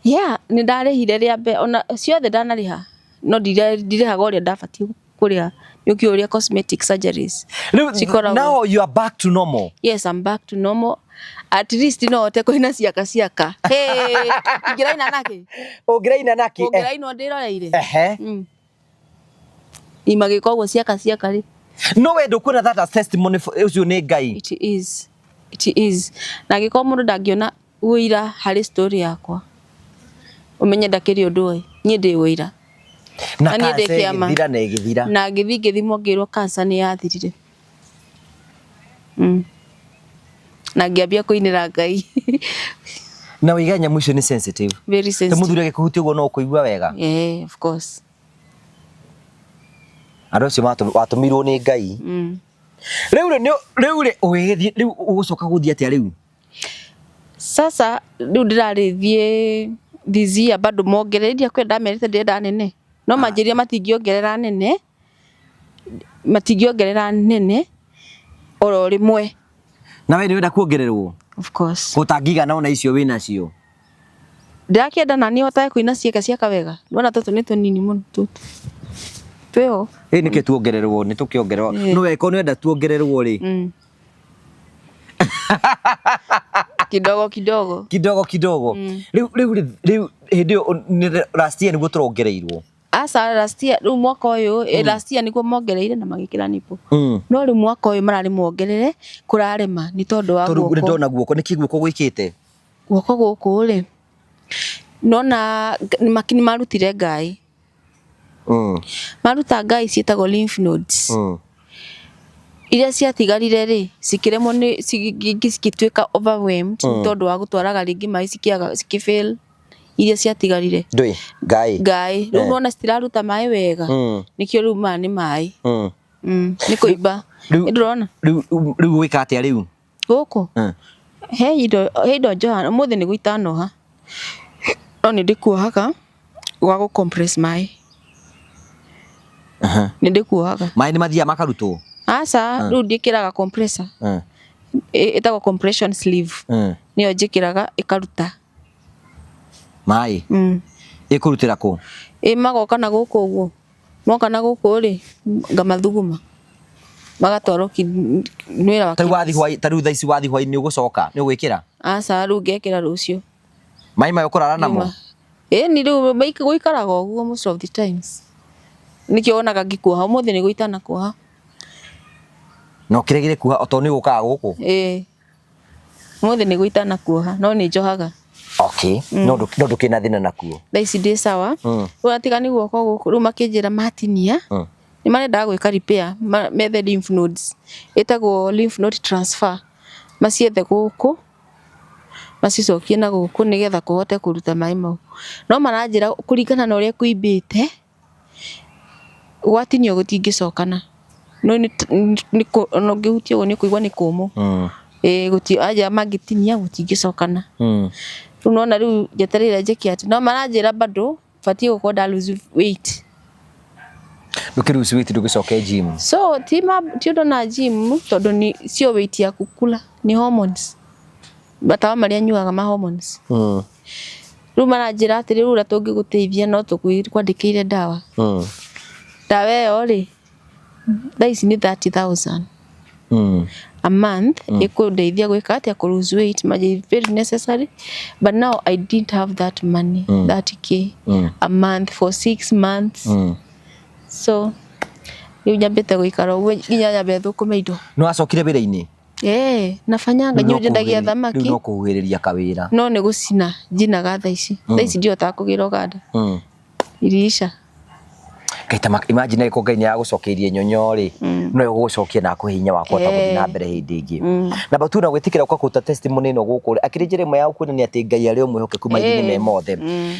Yeah, nĩ ndarĩhire rĩa mbere ona ciothe ndanarĩha no ndirĩhaga ũrĩa ndabatiĩ kũrĩha nĩ ũkĩũĩ ũrĩa cosmetic surgeries Rĩu cikoragwo. now you are back to normal. Yes, I'm back to normal. At least no hote kũina ciaka ciaka. Hey, ingĩraina nakĩ? Ũngĩraina nakĩ? Ũngĩrainwo ndĩroreire. Ehe. Imagĩka ũguo ciaka ciaka rĩ. No we ndũkuona that as testimony ũcio nĩ Ngai. It is. It is. Na angĩkorwo mũndũ ndangĩona ũira harĩ story yakwa, ũmenye ndakĩrĩ ũndũ oĩ. Niĩ ndĩ ũira. Na Na niĩ ndĩ cancer kĩama. ĩgĩthira na ĩgĩthira. Na ngĩthiĩ ngĩthimwo ngĩrwo cancer nĩ yathirire. Na ngĩambia kũinĩra Ngai. Na wĩiga nyamũ icio nĩ sensitive. Very Ta sensitive. mũthuri agĩkũhutia ũguo no ũkũigua wega. Yeah, of course. Andũ acio watũmirwo nĩ Ngai. Rĩu rĩ, rĩu rĩ, ũgĩgĩthiĩ, rĩu ũgũcoka gũthiĩ atĩa rĩu? Sasa rĩu ndĩrarĩthiĩ this year bado mongerere ndiakwenda ndamerĩte ndĩrenda nene. No manjĩrire matingĩongerera nene, matingĩongerera nene oro rĩmwe. Na we nĩ ũrenda kuongererwo? Of course. Gũtangĩigana ona icio wĩnacio? Ndĩrakĩenda naniĩ hotage kũina ciĩga ciaka wega. Ndĩrona tũtũ nĩ tũnini mũno tũtũ. Twĩho. Ĩ nĩkĩ tuongererwo, nĩ tũkĩongererwo. No we korwo nĩ ũrenda tuongererwo rĩ. Kidogo kidogo. Kidogo kidogo. Rĩu rĩu rĩu hĩndĩ ĩyo nĩ last year nĩguo tũrongereirwo. Aca last year rĩu mwaka ũyũ last year nĩguo mongereire na magĩkĩra nipple. No rĩu mwaka ũyũ mararĩ mongerere kũrarema nĩ tondũ wa Tondũ guoko. nĩndona guoko, nĩkĩ guoko gwĩkĩte? Guoko gũkũ rĩ, nona nĩ marutire ngaĩ. Maruta ngaĩ ciĩtagwo lymph nodes. Iria ciatigarire rĩ, cikĩremwo nĩ cigĩtuĩka overwhelmed nĩ tondũ wa gũtwaraga rĩngĩ maĩ cikĩaga cikĩ fail iria ciatigarire. Ndũĩ, ngaĩ. Ngaĩ, rĩu nĩwona citiraruta maĩ wega, nĩkĩo rĩu maya nĩ maĩ. Nĩ kũimba. Nĩ ndũrona? Rĩu rĩu ũgwĩka atĩa rĩu? Gũkũ? He indo he indo njohaga, ũmũthĩ nĩguo itanoha, no nĩ ndĩkuohaga gwa gũ compress maĩ. Nĩ ndĩkuohaga. Maĩ nĩ mathiaga makarutwo? Aca, rĩu njĩkĩraga compressor. Ĩtagwo compression sleeve. Nĩyo njĩkĩraga ĩkaruta. Maĩ? Ĩkũrutĩra kũ? Ĩ magoka na gũkũ ũguo. Moka na gũkũ rĩ, ngamathuguma. Magatwarwo wĩra wa Ta rĩu wathiĩ hwaĩ, ta rĩu thaa ici wathiĩ hwaĩ-inĩ nĩ ũgũcoka, nĩ ũgwĩkĩra? Aca, rĩu ngekĩra rũciũ. Maĩ maya ũkũrara namo? Ĩni rĩu gũikaraga ũguo most of the times. Nĩkĩo wonaga ngĩkuoha, ũmũthĩ nĩguo itanakuoha. Na ũkĩregire kuoha tondũ nĩ ũgũkaga gũkũ? Ĩĩ. Ũmũthĩ nĩguo itanakuoha, no nĩ njohaga. Okay, no ndũkĩrĩ na thĩna nakuo? Thaa ici ndĩ sawa. Rĩu atiga nĩ guoko gũkũ, rĩu makĩnjĩra matinia, nĩ marendaga gwĩka repair, methe lymph nodes. Ĩtagwo lymph node transfer. Maciethe gũkũ, macicokie na gũkũ nĩgetha kũhote kũruta maĩ mau. No maranjĩra kũringana na ũrĩa kũimbĩte, gwatinio gũtingĩcokana. No ona ũngĩhutia ũguo nĩ ũkũigua nĩ kũmũ. Ĩĩ anjĩra mangĩtinia gũtingĩcokana. Rĩu nĩwona rĩu njetereire njĩke atĩ, no maranjĩra bado batiĩ gũkorwo nda lose weight. Ndũkĩ lose weight ndũgĩcoke gym. So ti ũndũ na gym tondũ sio weight ya kũkula, ni hormones. Matawa marĩa nyuaga ma hormones. Rĩu maranjĩra atĩrĩ, rĩu ũrĩa tũngĩgũteithia no tũkwandĩkĩire ndawa. Ndawa ĩyo rĩ, thaa ici nĩ 30,000 a month, ĩkũndeithia gwĩka atĩa, kũ lose weight, very necessary, but now I didn't have that money, 30K a month for 6 months. So rĩu nyambĩte gũikara ũguo nginya nyambe thũkũme indo. Nĩ wacokire wĩra-inĩ? Eh, nafanyanga nyendagia thamaki. Rĩu no kũhuhĩrĩria kawĩra. No nĩ gũcina njinaga thaa ici. Thaa ici ndihotaga kũgĩra ũganda. Iriisha. Kaita imagine ko Ngai nĩ agũcokeirie nyonyo rĩ, no egũgũcokia na akũhe hinya wa kũhota gũthiĩ na mbere hĩndĩ ĩngĩ. Na but na gwĩtĩkĩra ũka kũruta testimony ĩno gũkũ rĩ, akĩrĩ njĩra ĩmwe ya kuonania atĩ Ngai arĩ o mwĩhokeku maitho-inĩ me mothe.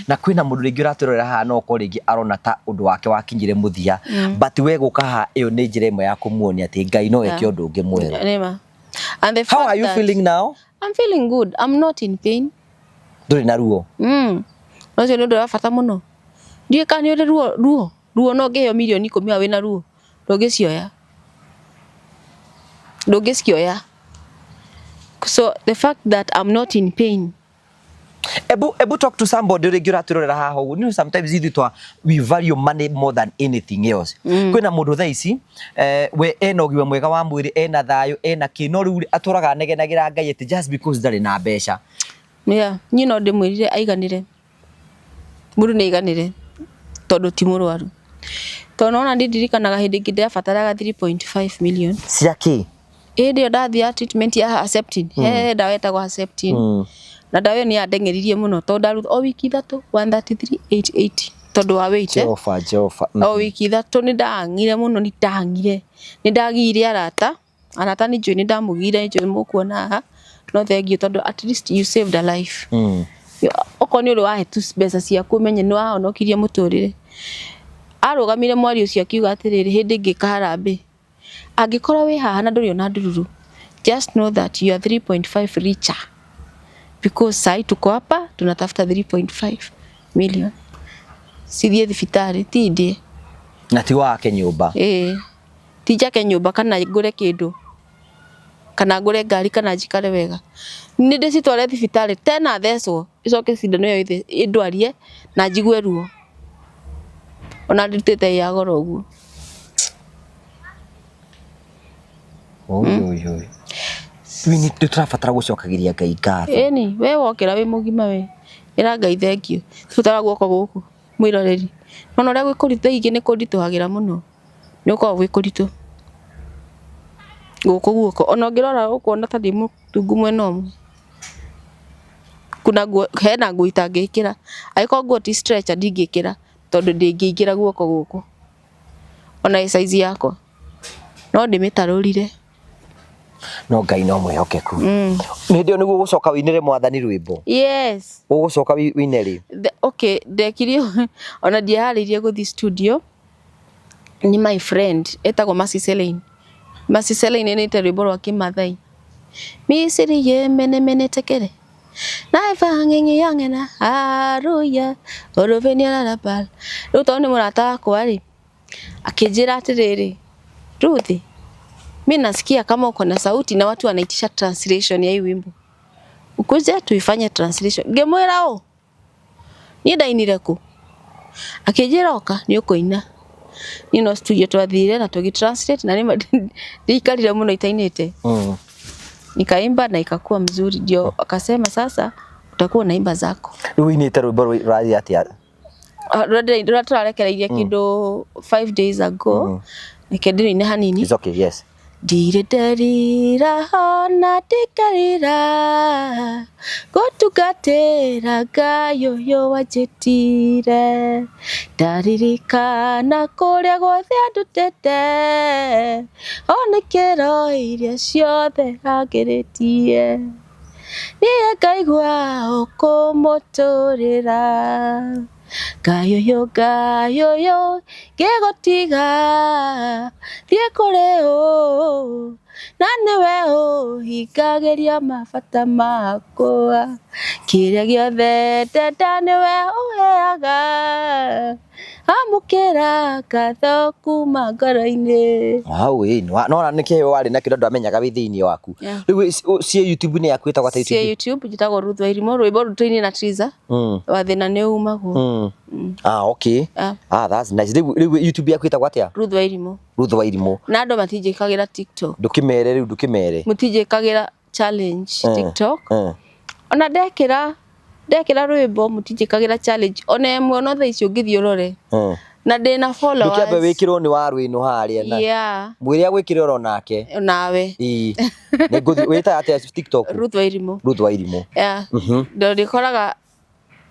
Na kwĩna mũndũ rĩngĩ ũratwĩrorera haha no ũkorwo rĩngĩ arona ta ũndũ wake wakinyire mũthia, but we gũka haha ĩyo nĩ njĩra ĩmwe ya kũmuonia atĩ Ngai no eke ũndũ ũngĩ mwerũ. Nĩma. And the How fact are you that feeling now? I'm feeling good. I'm not in pain. Ndũrĩ na ruo? No ũcio nĩ ũndũ wa bata mũno. Ndiũĩ kana nĩ ũrĩ ruo, ruo, ruo no ũngĩheo mirioni 10 wa wĩna ruo, ndũngĩcioya. Ndũngĩcioya. So the fact that I'm not in pain. Ebu talk to somebody rĩngĩ ũratwĩrorera haha ũguo. You know, sometimes ithuĩ twa we value money more than anything else. Kwĩna mũndũ thaa ici, we ena ũgima mwega wa mwĩrĩ, ena thayũ, ena kĩ, no rĩu atũraga anegenagĩra Ngai atĩ just because ndarĩ na mbeca. Yeah, niĩ no ndĩmwĩrire aiganĩre. Mũndũ nĩ aiganĩre tondũ ti mũrwaru. Tondũ nona ndirikanaga hĩndĩ ĩngĩ ndĩrabataraga 3.5 million. Cia kĩ? Hĩndĩ ĩyo ndathiaga treatment ya Herceptin. He ndawa ĩtagwo Herceptin. Na ndawa ĩyo nĩ yandeng'eririe mũno tondũ ndaruta o wiki ithatũ 133,880 tondũ wa weight. Jehova, Jehova. O wiki ithatũ nĩ ndang'ire mũno, nĩ ndang'ire. Nĩ ndagire arata. Arata nĩ njũĩ nĩ ndamũgire, nĩ njũĩ mũkuona haha. No thengiũ tondũ at least you saved a life. Okorwo nĩ ũrĩ wahe tu mbeca ciaku ũmenye nĩ wahonokirie mũtũrĩre. Arũgamire mwaria ũcio akiuga atĩrĩrĩ, hĩndĩ ĩngĩ kaharambĩ. Angĩkorwo wĩ haha na ndũrĩ ona ndururu, just know that you are 3.5 richer. Because sai tuko hapa tunatafuta 3.5 million. Cithiĩ thibitarĩ ti ndĩe. Na ti wake nyũmba. Ĩĩ. Ti njake nyũmba kana ngũre kĩndũ. Kana ngũre ngari kana njikare wega. Nĩ ndĩcitware thibitarĩ tena thecwo icoke cindano ĩyo ĩndwarie na njigue ruo. Ona ndutĩte ya goro ũguo. Oi oi oi. Nĩ tũrabatara gũcokagĩria Ngai ngatho. Ĩni, we wokĩra wĩ mũgima we. Ĩra Ngai thengiũ. Tũtara guoko gũkũ mwĩroreri. Nona ũrĩa gwĩ kũritũ ingĩ nĩ kũnditũhagĩra mũno. Nĩ gũkoragwo gwĩ kũritũ. Gũkũ guoko. Ona ũngĩrora ũkuona ta ndĩ mũtungu mwena ũmwe. Kuna nguo, hena nguo itangĩkĩra. Angĩkorwo nguo ti stretcher ndingĩkĩra tondũ ndĩngĩingĩra guoko gũkũ. Ona ĩ size yakwa. No ndĩmĩtarũrire. No Ngai no mwĩhokeku. Hĩndĩ ĩyo nĩguo ũgũcoka wĩinĩre mwathani rwĩmbo? Yes. Ũgũcoka wĩine rĩ? Okay, ndekire ona ndieharĩirie gũthiĩ studio. Ni my friend etagwo Mercy Selein. Mercy Selein nĩ rwĩmbo rwa Kĩmathai. Misiri ye mene mene tekere. Naifa ng'eng'e yang'ena haruya orovenia larabal. Rĩu tondũ nĩ mũrata wakwa rĩ, akĩnjĩra atĩrĩrĩ, Ruth, mi nasikia kama uko na sauti na watu wanaitisha translation ya hii wimbo. Ukuje tuifanye translation. Ngĩmwĩra ũ, niĩ ndainire kũ? Akĩnjĩra oka nĩ ũkũina. Niĩ no studio twathire na tũgĩ translate na nĩ ndiikarire mũno itainĩte. Nikaimba na ikakuwa mzuri, ndio akasema sasa utakuwa unaimba zako. Rĩu ũinĩte rwĩmbo rũrathiĩ atĩa? Rũrĩa tũrarekereirie kĩndũ 5 days ago. Reke ndĩrũine hanini. It's okay, yes. Ndirĩ nderira ona ndikarĩra gũtungatĩra Ngai ũyũ wanjĩtire, ndaririkana kũrĩa guothe andutĩte, ona ikĩro iria ciothe angĩrĩtie, niĩ ngaigua ũkũmũtũrĩra. Ngai ũyũ ngĩgũtiga thiĩ kũrĩ ũ, na nĩwe ũhingagĩria mabata makwa, kĩrĩa gĩothe ndenda nĩwe ũheaga, Amũkĩra ngatho kuma ngoro-inĩ. Hau ĩ nona nĩ kĩheo warĩ nakĩo na ndwamenyaga wĩ thĩinĩ waku. Yeah. Rĩu ciĩ YouTube-inĩ yaku ĩtagwo atĩa? Ciĩ YouTube njĩtagwo Ruth Wairimu, rwĩmbo rũu tũinĩ na Triza. Wa thĩna nĩ umagwo. Ah, okay. Ah. Ah, that's nice. Rĩu YouTube yaku ĩtagwo atĩa? Ruth Wairimu. Ruth Wairimu. Na andũ matinjĩkagĩra TikTok. Ndũkĩmere rĩu, ndũkĩmere. Mũtinjĩkagĩra challenge TikTok. Ona ndekĩra rwĩmbo mũtinjĩkagĩra challenge ona ĩmwe, ona thaa ici ũngĩthiĩ ũrore. Na ndĩna Ndũkĩambe followers. wĩkĩrwo nĩ waru ĩno harĩa na. Yeah. Mwĩre agwĩkĩre oro nake. Nawe. Ĩĩ. Nĩngũthiĩ wĩtaga atĩa TikTok? Ruth Wairimu. Ruth Wairimu. Yeah. Ndĩkoraga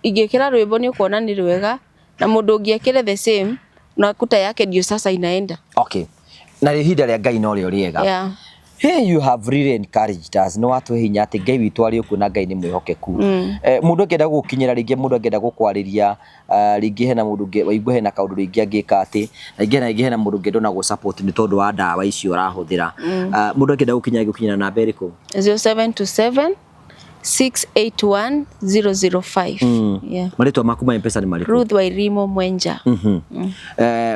ingĩkĩra rwĩmbo nĩ ũkuona nĩ rwega, na mũndũ ũngĩ ekĩre the same nakuta yake ndio sasa inaenda. Okay. Na ihinda rĩa Ngai no rĩo rĩega. Yeah. Hey, you have really encouraged us. Nĩ watũhe hinya atĩ Ngai witũ arĩ okuo na Ngai nĩ mwĩhokeku. Mũndũ angĩenda gũgũkinyĩra rĩngĩ, mũndũ angĩenda gũkwarĩria, rĩngĩ hena mũndũ ũngĩ waigua hena kaũndũ rĩngĩ angĩka atĩ, na rĩngĩ hena mũndũ ũngĩenda ona gũ support nĩ tondũ wa ndawa icio ũrahũthĩra. Mũndũ angĩenda gũkinyĩra, gũkinyĩra namba ĩrĩkũ? 0727 681 005. Yeah. Marĩtwa maku ma M-Pesa nĩ marĩkũ? Ruth Wairimu Mwenja.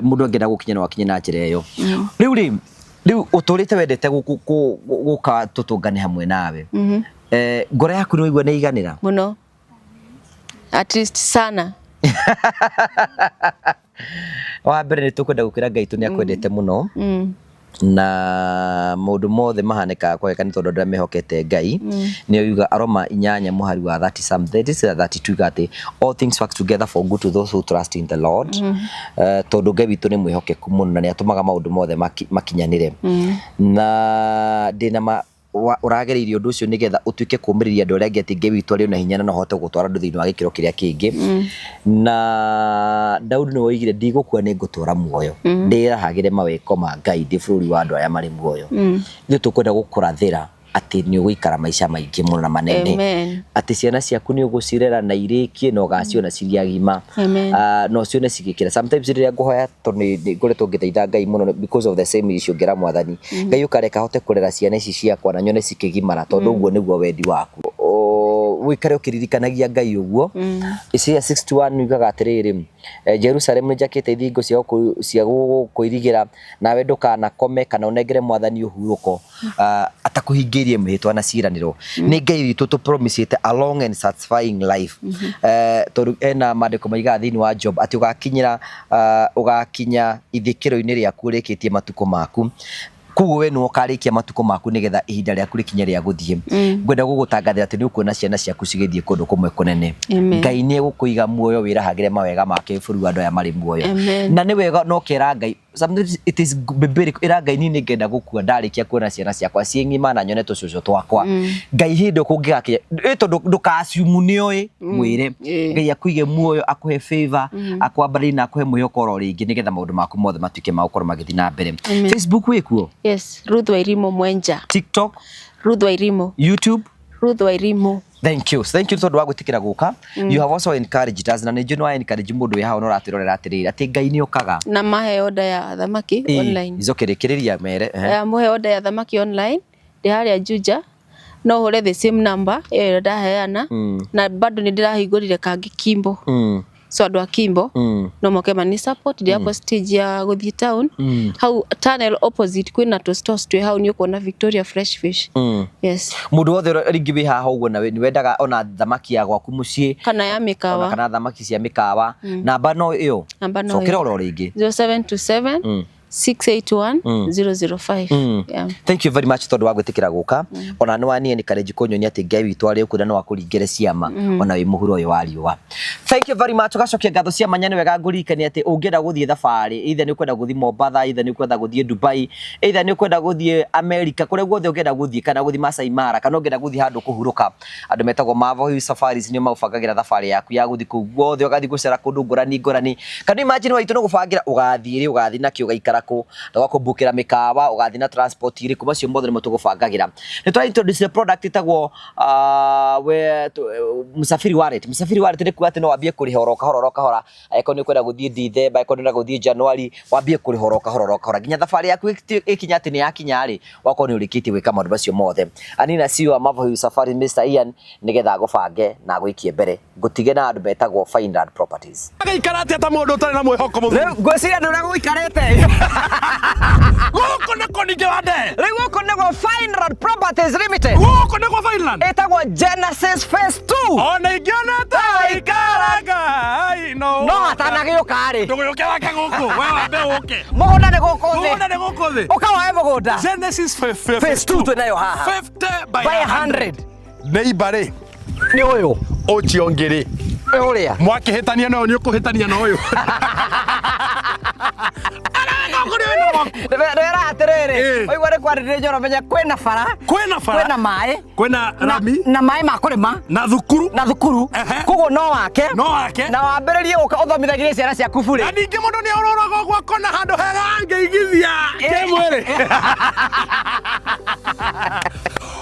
Mũndũ angĩenda gũkinya no akinye na njĩra ĩyo. Rĩu rĩ, rĩu ũtũrĩte wendete gũka tũtũngane hamwe nawe. Ngoro yaku nĩ waigua nĩ iganĩra? Mũno. At least sana. Wa mbere nĩ tũkwenda gũkwĩra Ngai tũ nĩ akwendete mũno. Na maũndũ mothe mahanĩkaga kwega nĩ tondũ andũ arĩa mehokete Ngai. Nĩ yuga Aroma 8 mũhari wa 30 something, this is 32 yuga atĩ all things work together for good to those who trust in the Lord. Tondũ Ngai witũ nĩ mwĩhokeku mũno na nĩ atũmaga maũndũ mothe makinyanĩre. Na ndĩna ma ũragereirie ũndũ ũcio nĩgetha ũtuĩke kũũmĩrĩria andũ arĩa angĩ atĩ Ngai witũ arĩ na hinya na no ahote gũtwara andũ thĩinĩ wa gĩkĩro kĩrĩa kĩngĩ. Na Daudi nĩwe oigire ndigũkua nĩ ngũtũra muoyo, ndĩrahagĩre mawĩko ma Ngai ndĩ bũrũri wa andũ arĩa marĩ muoyo. Ithuĩ tũkwenda gũkũrathĩra atĩ nĩ ũgũikara maica maingĩ mũno na manene. Amen. Atĩ ciana ciaku nĩ ũgũcirera na irĩkie na ũgaciona cirĩ agima. Amen. Na ũcione cigĩkĩra. Sometimes rĩrĩa ngũhoya tondũ nĩ ngoretwo ngĩthaitha Ngai mũno because of the same issue ngĩra Mwathani, Ngai ũkareka hote kũrera ciana ici ciakwa na nyone cikĩgimara tondũ ũguo nĩguo wendi waku. Ũikare ũkĩririkanagia Ngai ũguo. Isaiah 61 yugaga atĩrĩrĩ, Jerusalem nĩ njakĩte ithingo cia gũkũirigĩra, nawe ndũkanakome kana ũnengere Mwathani ũhurũko, atakũhingĩirie mĩhĩtwa na ciĩranĩro. Nĩ Ngai witũ tũpromisĩte a long and satisfying life. Tondũ ena maandĩko maigaga thĩinĩ wa Job atĩ ũgakinya ithikĩro-inĩ rĩaku ũrĩkĩtie matukũ maku. Koguo we nĩwe ũkarĩkia matukũ maku nĩgetha ihinda rĩaku rĩkinye rĩa gũthiĩ. Ngwenda gũgũtangathĩra atĩ nĩ ũkuona ciana ciaku cigĩthiĩ kũndũ kũmwe kũnene. Amen. Ngai nĩ egũkũiga muoyo wĩrahagĩre mawega make bũrũri wa andũ aya marĩ muoyo. Amen. Na nĩ wega no kera Ngai, sometimes it is biblical, ĩra Ngai niĩ nĩngenda gũkua ndarĩkia kuona ciana ciakwa ciĩ ng'ima na nyone tũcũcũ twakwa. Ngai hĩndĩ kũngĩgakinya, tondũ ndũka-assume nĩoĩ, mwĩre. Ngai akũige muoyo, akũhe favor, akwambarĩrie na akũhe mwĩhoko oro rĩngĩ nĩgetha maũndũ maku mothe matuĩke ma gũkorwo magĩthiĩ na mbere. Amen. Facebook wĩkuo? Yes, Ruth Wairimu Mwenja. TikTok? Ruth Wairimu. YouTube? Ruth Wairimu. Thank you. Thank you tondũ wa gwĩtĩkĩra gũka. You have also encouraged us na nĩ njũĩ nĩ wa encourage mũndũ wĩ haha na ũratwĩrorera atĩrĩrĩ atĩ Ngai nĩ okaga. Na mahe order ya thamaki online. Icoke rĩkĩrĩria mere. Mũhe order ya thamaki online ndĩ harĩa Juja. No ũhũre the same number ĩyo ĩrĩa ndaheana. Na bado nĩ ndĩrahingũrire kangĩ Kimbo. So andũ a Kimbo no moke mani support ndĩ hapo stage ya gũthiĩ town. Hau tunnel opposite kwĩna tũ stores twĩ hau nĩ ũkuona Victoria Fresh Fish. Yes. Mũndũ wothe rĩngĩ wĩ haha ũguo na nĩ wendaga ona thamaki ya gwaku mũciĩ Kana ya mĩkawa. Ona kana thamaki cia mĩkawa. Namba no ĩyo. Namba no Cokera ĩyo. oro rĩngĩ. 0727 681 005. Yeah. Thank you very much tondũ wa gwĩtĩkĩra gũka. Ona nĩ waniĩ nĩ karenji kũnyonia atĩ Ngai witũ arĩ okuo na no akũringĩre ciama ona wĩ mũhuro ũyũ wa riũa. Thank you very much. Ũgacokia ngatho cia mwanya. Nĩ wega ngũririkanie atĩ ũngĩenda gũthiĩ thabarĩ, either nĩ ũkwenda gũthiĩ Mombatha, either nĩ ũkwenda gũthiĩ Dubai, either nĩ ũkwenda gũthiĩ America, kũrĩa guothe ũngĩenda gũthiĩ, kana gũthiĩ Masai Mara, kana ũngĩenda gũthiĩ handũ kũhurũka, andũ metagwo Marvel Hill Safaris nĩo magũbangagĩra thabarĩ yaku ya gũthiĩ kũu guothe, ũgathiĩ gũcera kũndũ ngũrani ngũrani. Kana imagine waitũ nĩ gũbangĩra ũgathiĩ rĩ, ũgathiĩ nakĩ, ũgaikara Ũgũikara kũ, tũgakũbukĩra mĩkawa, ũgathiĩ na transport ĩrĩkũ, macio mothe nĩmo tũgũbangagĩra. Nĩ tũra introduce product ĩtagwo Msafiri Wallet. Msafiri Wallet nĩ kuga atĩ no wambie kũrĩha oro kahora oro kahora, angĩkorwo nĩ ũkwenda gũthiĩ December, angĩkorwo nĩ ũrenda gũthiĩ January, wambie kũrĩha oro kahora oro kahora nginya thabarĩ yaku ĩkinye atĩ nĩ yakinya rĩ, wakorwo nĩ ũrĩkĩtie gwĩka maũndũ macio mothe. Anina CEO wa Marvel Safari Mr. Ian nĩgetha agũbange na agũikie mbere. Ngũtige na andũ metagwo Fineland Properties. Agaikara atia ta mũndũ ũtarĩ na mwĩhoko mũthuri? Rĩu ngwĩciria nĩ ũrĩa gũikarĩte. Gũkũ nĩkũ ningĩ wa ndee? Rĩu gũkũ nĩguo Fineland Properties Limited. Gũkũ nĩkũ Finland? Ĩtagwo Genesis Phase 2. Ona ingĩona ta waikara Ngai no No atanagĩũka rĩ. Ndũgĩũke wake gũkũ, we wambe ũke. Mũgũnda nĩ gũkũ thĩ. Mũgũnda nĩ gũkũ thĩ. Ũka woe mũgũnda. Genesis Phase 2 twĩnayo haha. 50 by By 100. 100. Neighbor rĩ, Nĩ ũyũ. ũcio ũngĩ rĩ, Nĩ ũrĩa. mwakĩhĩtania na ũyũ nĩ ũkũhĩtania na ũyũ. Areka kũrĩ wĩna waku. Ndĩrera atĩrĩrĩ, Ĩ. waigua nĩ kwarĩrĩria njoro menya kwĩna bara, Kwĩna bara, kwĩna maĩ, kwĩna rami, na maĩ ma kũrĩma, na thukuru, na thukuru. Ehe. Koguo no wake. No wake. Na wambĩrĩrie gũka ũthomithagĩrie ciana ciaku Na burĩ. ningĩ mũndũ nĩ orũraga ũguo akona handũ hega angĩigithia kĩmwĩrĩ.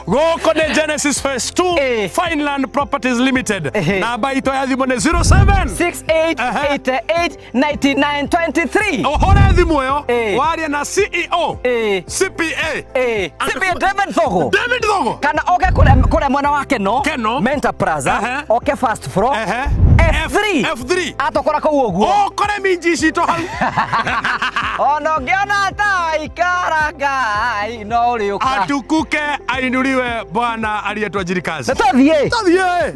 Gũkũ nĩ Genesis Phase 2 Ĩ. Fineland Properties Limited. Ehe. Namba itũ ya thimũ nĩ 07 6888 9923. Ũhũre thimũ ĩyo Ĩ. warie na CEO Ĩ. CPA Ĩ. CPA David Thogo. David Thogo. Kana oke kũrĩa mwena wa Keno, Keno. Mentor Plaza, Ehe. oke first floor, Ehe. F3. F3. Atũkora kũu ũguo. Ũkore minji citũ hau. Ona ũngĩona ta waikara Ngai no ũrĩũka. Atukuke ainuliwe Bwana aliyetuajiri kazi. Nĩ tũthiĩ. Tũthiĩ.